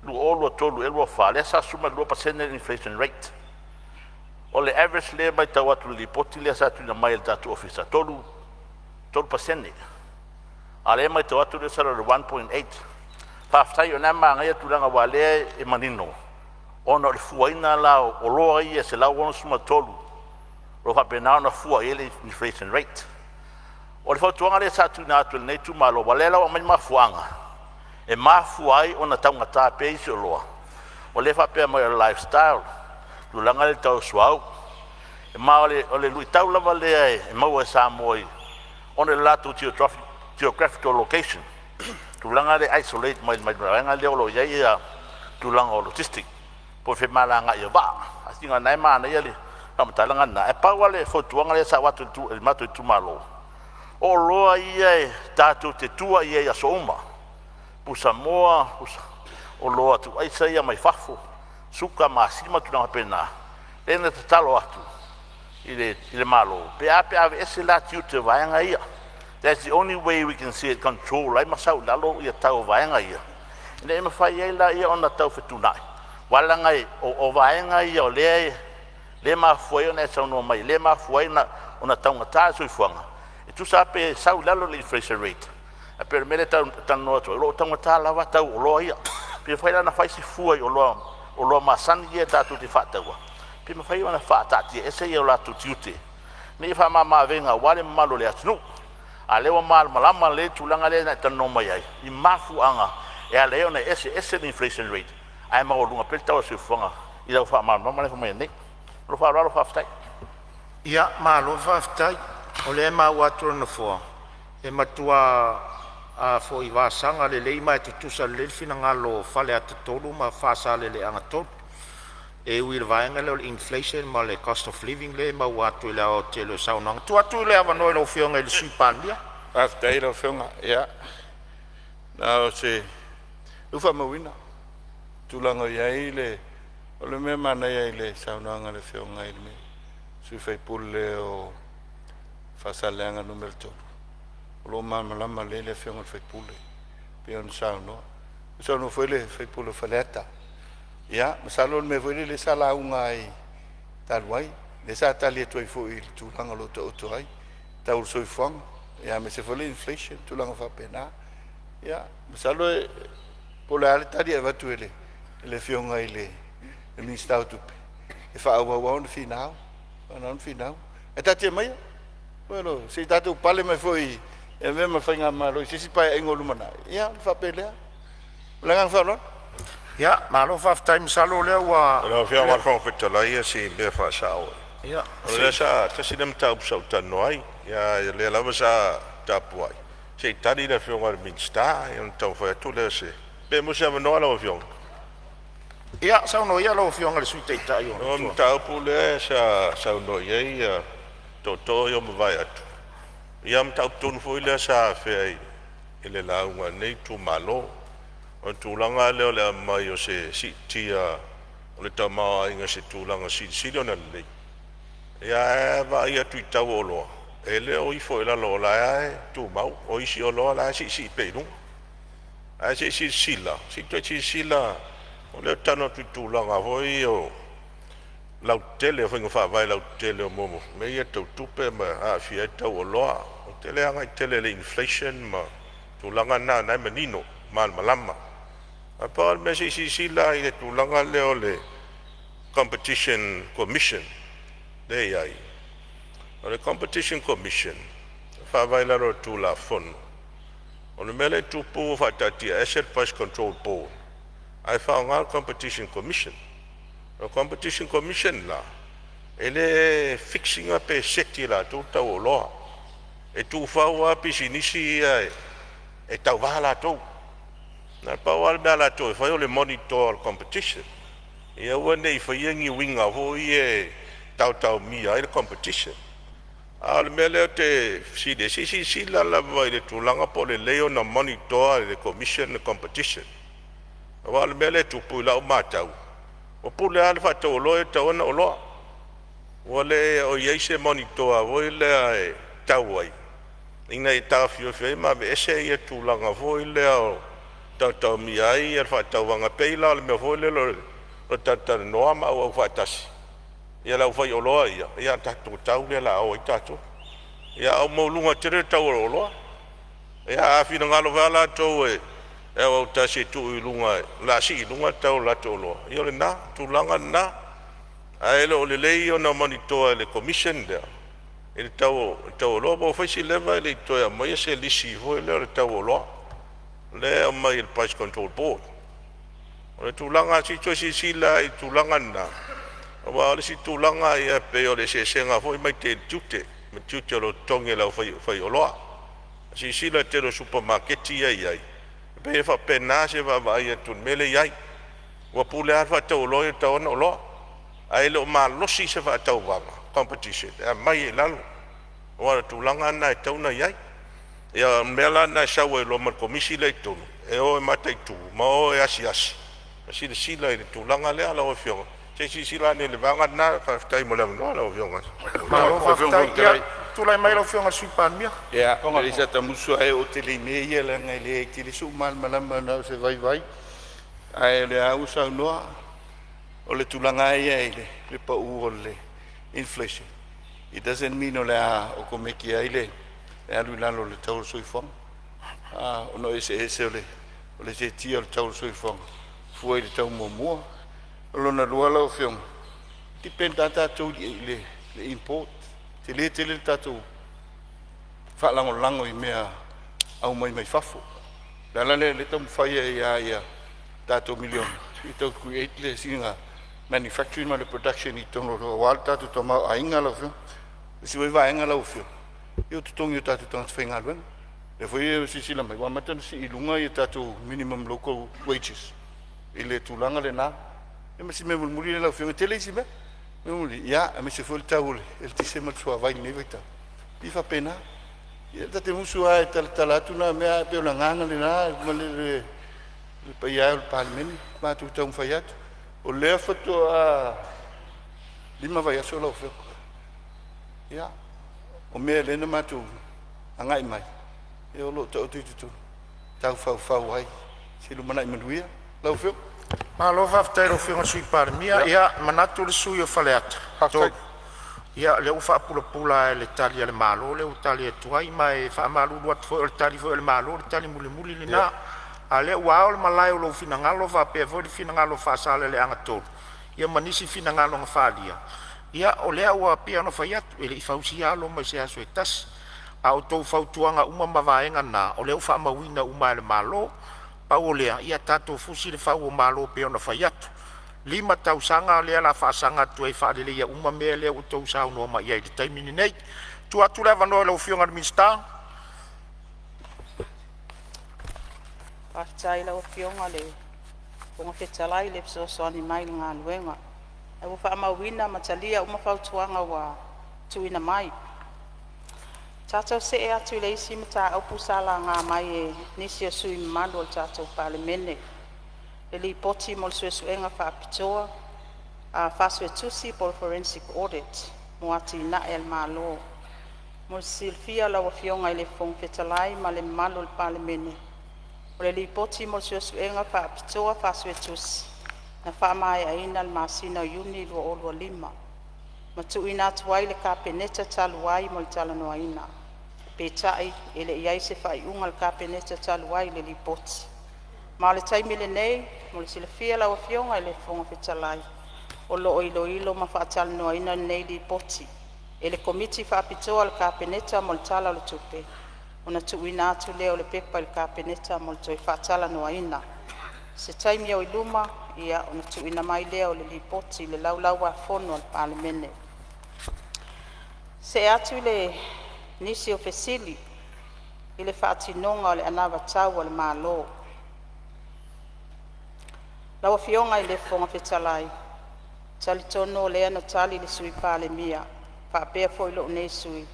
2023 ea 24 lea sa 12% le inflation rate. O le average lea e matau atu i le lipoti lea sa tuuina mai e le tatou ofisa, 3%, a o lea e matau atu lea sa i lalo o le 1.8. Faafetai o lena e manaia tulaga aua o lea e manino ona o le fuaina la o oloa ia e 163 o lo o faapena ona fua i ai le inflation rate. O le fautuaga lea sa tuuina atu e lenei itumalo, aua o lea la ua aumai le mafuaaga e mafua ai ona taugata pea isi oloa, o lea e faapea mai o le lifestyle, tulaga lea i le tau o le suauu. Ma o le luitau lava lea e maua e Samoa ona o le latou geographical location, tulaga lea e isolate mai le vaega lea o lo o i ai tulaga o logistics po o femalagaai o vaa. Ae seiloga o lena e manaia le faamatalaga lena. Ae pau lava le fautuaga lea sa avatu e le matou itumalo, o oloa ia tatou te tua i ai i aso uma, pusamoa, oloa tuuaisa ia mai fafo, suka, masima ma tulaga faapena, lea na tatalo atu i le Malo pe a pe a aveese la tiute o vaega ia. That's the only way we can see it control ai ma sau i lalo ia tau o vaega ia, ina ia mafai ai laia ona tau fetuunai, aua leaga o vaega ia o lea e mafua ai ona e saunoa mai, lea e mafua ai ona taugata le soifuaga. E tusa lava pe sau i lalo le inflation rate, ae pei o le mea lea e talanoa atu ai, o lo o taugata lava tau o oloa ia. Pe mafai la ona fai se fua i oloa masani ia tatou te faataua, pe mafai ona faataatiaese o latou tiute ina ia faamamaavega aua le mamalu o le atunuu. A o lea ua malamalama lelei le tulaga lea na e talanoa mai ai i mafuaaga e ala ai ona eseese le inflation rate ae maualuga pea le tau o le soifuaga i lau faamalamalamaga lea e fai mai nei. Ma lou faaaloalo faafetai. Ia, malo faafetai. O lea e maua atu e le Nofoa, e matua vasaga lelei ma e tutusa lelei le finagalo o Faleata 3 ma Faasaleleaga 3. E ui i le vaega lea o le inflation ma le cost of living lea e maua atu i le aoaotetele o saunoaga. Tuu atu le avanoa i lau Afioga i le Sui Palemia. Faafetai i lau Afioga. Ia, na o se ua faamauina tulaga o i ai le o le mea manaia i le saunoaga a le Afioga i le sui usufono o Faasaleleaga Nu.3, o lo o malamalama lelei le Afioga i le sui usufono pei ona saunoa. Saunoa foi le sui usufono o Faleata. Ia masalo o le mea foi lele sa lauga ai talu ai, lea sa tali atu ai foi i le tulaga o lo o taoto ai tau o le soifuaga, aemaise foi le inflation ma tulaga faapena. Ia masalo po o le a le tali e avatu e le Afioga i le Minisita o Tupe, e faaauau lava ona finau, ae taatia maia. Se i tatou pale mai foi e avea ma faigamalo i se isi Paeaiga o lumanai, ia ona faapea lea. Ma le agaga faaaloalo. Ia, malo faafetai. Masalo o lea ua… Lau Afioga i le Fofoga Fetalai o si mea e faasao. O lea sa tasi lea mataupu sa ou talanoa ai, a o lea lava sa tapuai se i tali le Afioga i le Minisita ona taumafai atu lea o se… Pe maua se avanoa lau Afioga? Ia, saunoa ia lau Afioga i le Sui Taitai o le mataupu lea sa saunoa i ai tootoo ia ua mavae atu, ia o le mataupu tonu foi lea sa afea i le lauga a lenei itumalo. O le tulaga lea o le aumai o se siitia o le tamaoaiga i se tulaga silisili ona lelei, ae vaai atu i tau o oloa, e le o ifo i lalo o la e lava e tumau. O isi oloa o la e siisii pea i luga. Ae se i silasila, se i toe silasila, o lea ou te talanoa atu i tulaga foi ia lautele, o faiga faavae lautetele o mea ia tau tupe ma aafia ai le tau o oloa. Ou te le agai tele i le inflation ma tulaga na o lena e manino ma malamalama. Ae pau lava le mea, se i silasila i le tulaga lea o le Competition Commission lea e i ai. O le Competition Commission e faavae i lalo o le Tulafono. O le mea lea e tupu ua faataatiaese le Price Control Board ae faaaoga le Competition Commission. O le Competition Commission la, e le fix ina pe seti e latou le tau o oloa. E tuufau lava pisinisi ia e tauva latou. Na o le pau lava le mea a latou e fai o le monitor o le competition, ia aua ne i faia ni uiga foi ia e taotaomia ai le competition. A o le mea lea ou te fesili ai, se i silasila lava i le tulaga po o lelei ona monitor e le Commission le competition. Aua o le mea lea e tupu i lau matau, ua pule lava le faatauoloa ia i le tau o ana oloa, ua le o i ai se monitor foi lea e tau ai ina ia taofiofi ai ma aveese ia tulaga foi lea o taotaomia ai le faatauvaga. E pei la o le mea foi lele o le talatalanoa ma auau faatasi ia le aufaioloa ia, ia o le tatou tau lea o le a o ai tatou. Ia ae ua maualuga tele le tau o oloa. Ia a finagalo foi la latou e auautasi e tuu i luga o le a sii i luga le tau o latou oloa, ia o lena tulaga lena. Ae le o lelei ona monitor e le Commission lea le tau o oloa. Ua fai si leva e le i toe aumaia se lisi foi lea o le tau o oloa, lea e aumai e le Price Control Board. O le tulaga, se i toe silasila i le tulaga lena, aua o le isi tulaga e pei o le eseesega foi ma le tiute ma tiute o lo o totogi e le aufaioloa. Silasila i le tele o supamakeki ia e i ai, e pei e faapena se vaavaai atu i le mea lea e i ai. Ua pule lava le faatauoloa ia i le tau o ana oloa, ae le o malosi se faatauvaga competition e aumai ai i lalo, aua o le tulaga lena e tatau ona i ai. Ia o le mea la lena e sau ai loa ma le komisi lea i totonu e o e mataitu ma o e asiasi ma silasila i le tulaga lea. Lau Afioga, se i silasila ane i le vaega lena. Faafetai mo le avanoa lau Afioga. Malo faafetai. Ia, tulai mai lau Afioga i le Sui Palemia. Ia, leai sa ta musu lava e oo tele i mea ia leaga e leai tele sou malamalama, na o se vaivai. Ae o lea lava ua saunoa, o le tulaga lava ia i le pau o le inflation, it doesn't mean o le a okomeki ai le alu i lalo o le tau o le soifuaga, ona o eseese o le seetia o le tau o le soifuaga fua i le tau muamua. O lona lua lau Afioga, depend lava tatou i le import, tele tele le tatou faalagolago i mea aumai mai fafo. O le ala lea o lea e taumafai ai lava ia tatou miliona e tau create le sina manufacturing ma le production i totonu aua le tatou tamaoaiga lau Afioga. O le isi foi vaega lau Afioga, ia o totogi o tatou tagata faigaluega. O lea foi e silasila mai ua amata ona sii i luga ia tatou minimum local wages i le tulaga lena. Ia ma si mea mulimuli lea lau Afioga, e tele isi mea. Mea mulimuli, ia, aemaise foi le tau o le eletise ma le suavai i lenei vaitau. E pei e faapena. Ia ta te musu lava e talatala atu na mea, ae pei o le agaga lena ma le paia e o le Palemene, matou taumafai atu. O lea faatoa 5 vaiaso lau Afioga. Ia, o mea lea na matou agai mai, ia o lo o taoto i totonu, tau faufau ai se lumanai manuia. Lau Afioga. Malo faafetai i lau Afioga i le Sui Palemia. Ia, e manatu le sui usufono o Faleata 3, ia o lea ua faapulapula lava i le Tali a le Malo lea ua tali atu ai. Ma e faamalulu atu foi, o le Tali foi a le Malo o le tali mulimuli lena. A o lea ua ao le malae o lou finagalo faapea foi le finagalo o Faasaleleaga 3 ia ma nisi finagalo na faaalia. Ia o lea ua pei ona fai atu, e le i fausia lava Roma i se aso se tasi. A o a outou fautuaga uma ma vaega na, o lea ua faamauina uma e le Malo. Pau o lea, ia tatou fusi le fau o malo e pei ona fai atu. E 5 tausaga lea o le a faasaga atu ai e faaleleia uma mea ia ua outou saunoa mai ai i le taimi lenei. Tuu atu le avanoa i lau Afioga i le Minisita. Faafetai i lau Afioga i le Fofoga Fetalai i le fesoasoani mai i le galuega. Ae ua faamauina ma talia uma fautuaga ua tuuina mai. Tatou se'e atu i le isi mataupu sa laga mai e nisi o sui usufono mamalu o le tatou Palemene, le Lipoti mo le Suesuega Faapitoa Faasuetusi po o le Forensic Audit mo atinae a le Malo. Mo le silafia e lau Afioga i le Fofoga Fetalai ma le mamalu o le Palemene, o le Lipoti mo le Suesuega Faapitoa Faasuetusi na faamaeaina i le masina o Iuni 2025 ma tuuina atu ai i le Kapeneta talu ai mo le talanoaina. Peitai, e le i i ai se faaiuga a le Kapeneta talu ai i le Lipoti. Ma o le taimi lenei mo le silafia e lau Afioga i le Fofoga Fetalai, o lo o iloilo ma faatalanoaina lenei Lipoti e le Komiti Faapitoa a le Kapeneta mo le Tala o le Tupe, ona tuuina atu lea o le pepa i le Kapeneta mo le toe faatalanoaina. O se taimi oi luma ona tuuina mai lea o le Lipoti i le Laulau-a-Fono a le Palemene. Se'e atu i le nisi o fesili i le faatinoga o le anavatau a le Malo. Lau Afioga i le Fofoga Fetalai, e talitonu o lea na tali le Sui Palemia faapea foi lo'u nei sui usufono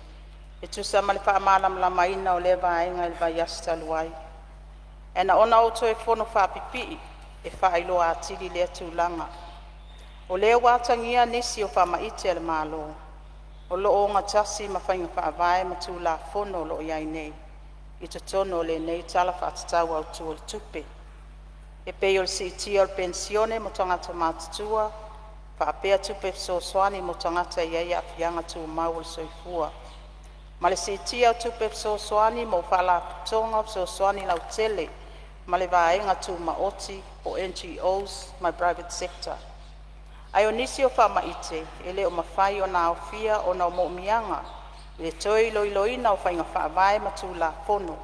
e tusa ma le faamalamalamaina o lea vaega i le vaiaso talu ai. Ae na ona ou toe fonofaapipii e faailoa atili lea tulaga. O lea ua atagia nisi o faamaite a le Malo o lo o ogatasi ma faiga faavae ma Tulafono o lo o i ai nei i totonu o lenei Tala Faatatau Autu o le Tupe, e pei o le siitia o le penisione mo tagata matutua, faapea tupe fesoasoani mo tagata e i ai aafiaga tumau o le soifua, ma le siitia o tupe fesoasoani mo Faalapotopotoga o Fesoasoani Lautele ma le Vaega Tumaoti (NGOs) ma le Private Sector. Ae o nisi o faamaite e le o mafai ona aofia ona o moomiaga i le toe iloiloina o faiga faavae ma Tulafono,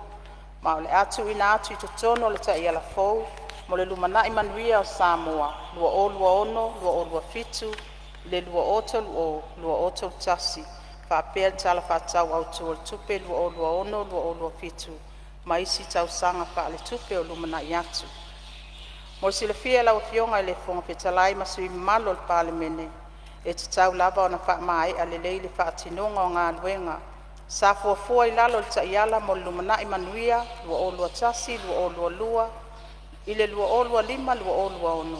ma o le a tuuina atu i totonu o le Taiala fou mo le Lumanai Manuia o Samoa 2026-2027 i le 2030-2031 faapea le Tala Faatatau Autu o le Tupe 2026/2027 ma isi tausaga faaletupe o lumanai atu. Mo le silafia e lau Afioga i le Fofoga Fetalai ma sui usufono mamalu o le Palemene, e tatau lava ona faamaea lelei le faatinoga o galuega sa fuafua i lalo o le Taiala mo le Lumanai Manuia 2021/2022 i le 2025/2026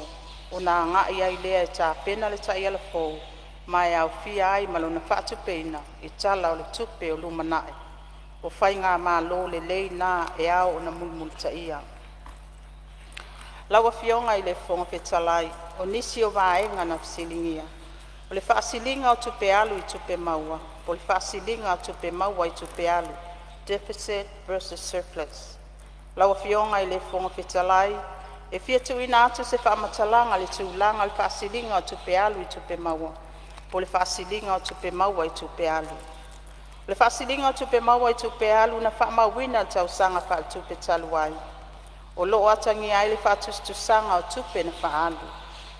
ona agai ai lea e tapena le Taiala fou, ma e aofia ai ma lona faatupeina i Tala o Tupe o lumanai. O faigamalo lelei na e ao ona mulimulitaia. Lau Afioga i le Fofoga Fetalai, o nisi o vaega na fesiligia o le faasiliga o tupe alu i tupe maua po o le faasiliga o tupe maua i tupe alu (Deficit versus Surplus). Lau Afioga i le Fofoga Fetalai, e fia tuuina atu se faamatalaga i le tulaga o le faasiliga o tupe alu i tupe maua po o le faasiliga o tupe maua i tupe alu. O le faasiliga o tupe maua i tupe alu na faamauina i le tausaga faaletupe talu ai, o lo o atagia ai le faatusatusaga o tupe na faaalu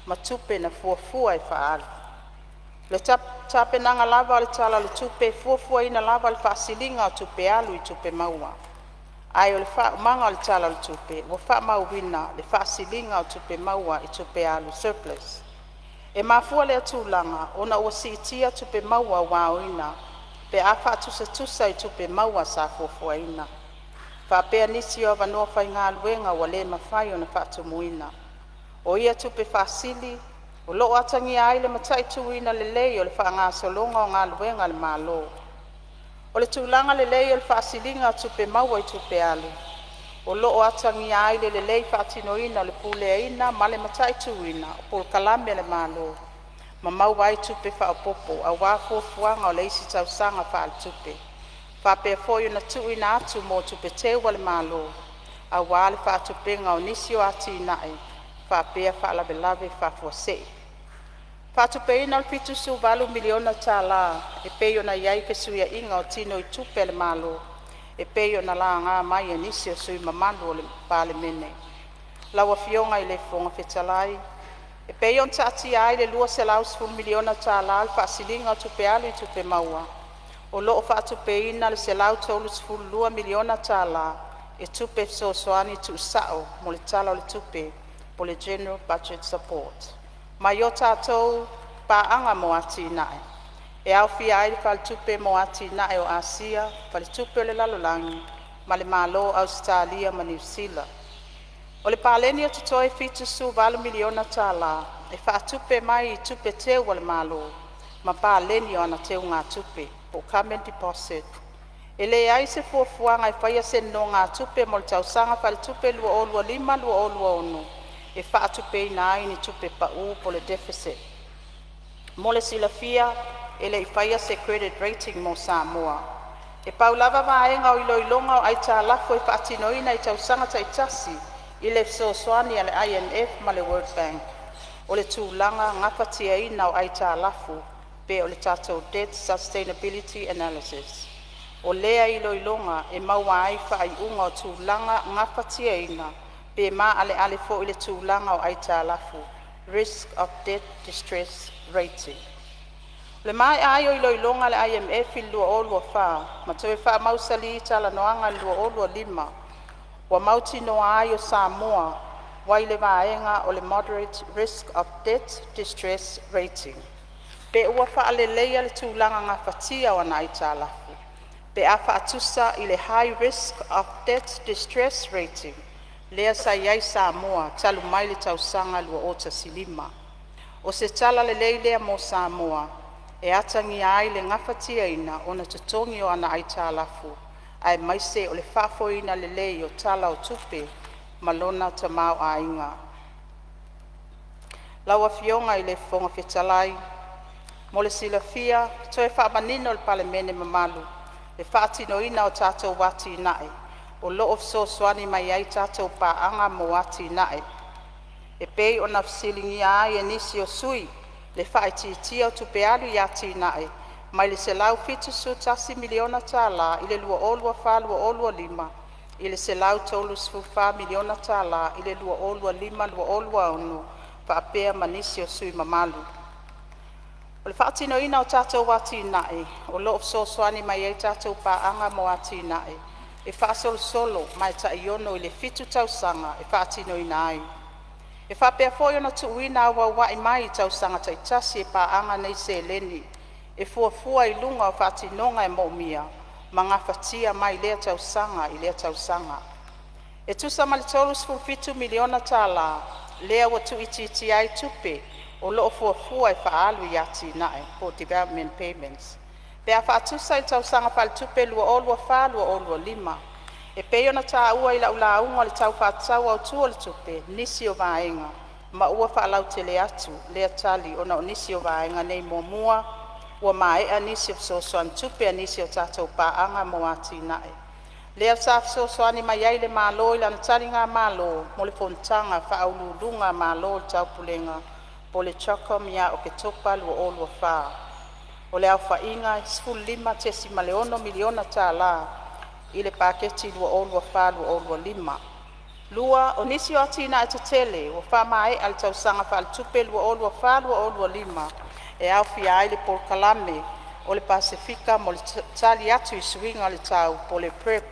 ma tupe na fuafua e faaalu. I le tapenaga lava o le Tala o le Tupe e fuafuaina lava le faasiliga o tupe alu i tupe maua, ae o le faaumaga o le Tala o le Tupe ua faamauina le faasiliga o tupe maua i tupe alu (surplus). E mafua lea tulaga ona ua siitia tupe maua ua aoina pe a faatusatusa i tupe maua sa fuafuaina, faapea nisi o avanoa faigaluega ua le mafai ona faatumuina. O ia tupe faasili o lo o atagia ai le mataituina lelei o le faagasologa o galuega a le Malo. O le tulaga lelei o le faasiliga o tupe maua i tupe alu o lo o atagia ai le lelei faatinoina o le puleaina ma le mataituina o polokalame a le Malo ma maua ai tupe faaopoopoo aua fuafuaga o le isi tausaga faaletupe, faapea foi ona tuuina atu mo tupe teu a le Malo aua le faatupega o nisi o atinae faapea faalavelave faafuasei. Faatupeina o le $78 miliona tala e pei ona iai fesuiaiga o tinoitupe a le Malo e pei ona laga mai e nisi o sui mamalu o le Palemene. Lau Afioga i le Fofoga Fetalai, E pei ona taatia ai le $210 miliona tala o le Faasiliga o Tupe Alu i Tupe Maua, o loo faatupeina le $132 miliona tala e tupe fesoasoani tuusao mo le Tala o le Tupe (General Budget Support) mai o tatou Paaga mo Atinae, e aofia ai le Faletupe mo Atinae o Asia, Faletupe o le Lalolagi ma le Malo o Ausetalia ma Niu Sila. O le paleni o totoe $78 miliona tala e faatupe mai i tupe teu a le Malo ma paleni o ana teugatupe (Government Deposits). E leai se fuafuaga e faia se nonogatupe mo le tausaga faaletupe 2025/2026 e faatupeina ai ni tupe pau (deficit). Mo le silafia e lei faia se credit rating mo Samoa. E pau lava vaega o iloiloga o aitalafu e faatinoina i tausaga taitasi i le fesoasoani a le IMF ma le World Bank, o le tulaga gafatiaina o aitalafu tatou (Debt Sustainability Analysis). O lea iloiloga e maua ai faaiuga o tulaga gafatiaina pe maaleale foi le tulaga o aitalafu (risk of debt distress rating). O le maea ai o iloiloga a le IMF i le 2024 ma toe faamausali talanoaga i le 2025, ua mautinoa ai o Samoa ua i le vaega o le “Moderate Risk of Debt Distress Rating” pe ua faaleleia le tulaga gafatia o ana aitalafu pe a faatusa i le “High Risk of Debt Distress Rating” lea sa iai Samoa talu mai le tausaga 2015. O se tala lelei lea mo Samoa e atagia ai le gafatiaina ona totogi o ana aitalafu aemaise o le faafoeina lelei o tala o tupe ma lona tamaoaiga. Lau Afioga i le Fofoga Fetalai, Mo le silafia e toe faamanino i le Palemene mamalu le faatinoina o tatou atinae o loo fesoasoani mai ai tatou Paaga mo Atinae e pei ona fesiligia ai e nisi o sui le faaitiitia o tupe alu i atinae mai le $171 miliona tala i le 2024/2025 i le $134 miliona tala i le 2025/2026, faapea ma nisi o sui mamalu. O le faatinoina o tatou atinae o loo fesoasoani mai ai tatou Paaga mo Atinae e faasolosolo ma e tai 6 i le 7 tausaga e faatinoina ai. E faapea foi ona tuuina auauai mai i tausaga taitasi e paaga nei seleni e fuafua i luga o faatinoga e moomia ma gafatia mai lea tausaga i lea tausaga. E tusa ma le $37 miliona tala lea ua tuuitiitia ai tupe o loo fuafua e faaalu i atinae (development payments) pe a faatusa i le tausaga faaletupe 2024/2025. E pei ona taua i lau lauga i le Tala Faatatau Autu o le Tupe nisi o vaega ma ua faalautele atu lea tali ona o nisi o vaega nei: 1. Ua maea nisi o fesoasoani tupe a nisi o tatou Paaga mo Atinae, lea sa fesoasoani mai ai le Malo i lana taligamalo mo le fonotaga a Faauluuluga a Malo o le Taupulega (CHOGM) ia Oketopa 2024. O le aofaiga e $15.6 miliona tala i le Paketi 2024/2025. 2. O nisi o atinae tetele ua faamaea i le tausaga faaletupe 2024/2025 e aofia ai le Polokalame o le Pasefika mo le Tali atu i Suiga o le Tau (PREP).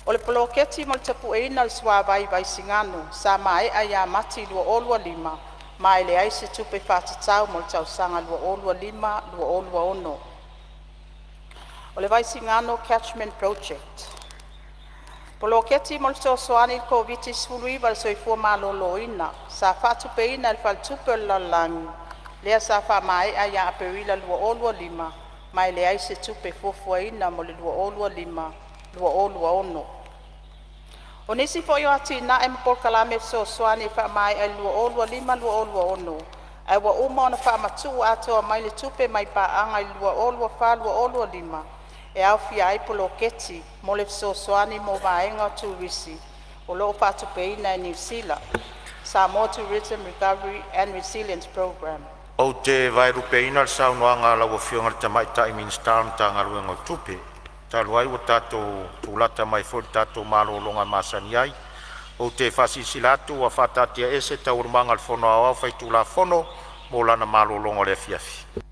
O le Poloketi mo le Tapueina o le Suavai i Vaisigano sa maea ia Mati 2025 ma e leai se tupe faatatau mo le tausaga 2025/2026. O le Vaisigano Catchment Project. Poloketi mo le Fesoasoani i le Koviti-19 i le Soifua Maloloina sa faatupeina e le Faletupe o le Lalolagi, lea sa faamaea ia Aperila 2025 ma e leai se tupe fuafuaina mo le 2025/2026. O nisi foi o atinae ma polokalame fesoasoani e faamaea i le 2025/2026 ae ua uma ona faamatuu atoa mai le tupe mai paaga i le 2024/2025 e aofia ai Poloketi mo le Fesoasoani mo Vaega o Turisi o loo faatupeina e Niu Sila (Samoa Tourism Recovery and Resilience Programme). Ou te vaelupeina le saunoaga a lau Afioga i le Tamaitai Minisita o le Matagaluega o Tupe, talu ai ua tatou tulata mai foi i le tatou malologa masani ai. Ou te faasilasila atu ua faataatiaese Taualumaga a le Fono Aoao Faitulafono mo lana malologa o le afiafi.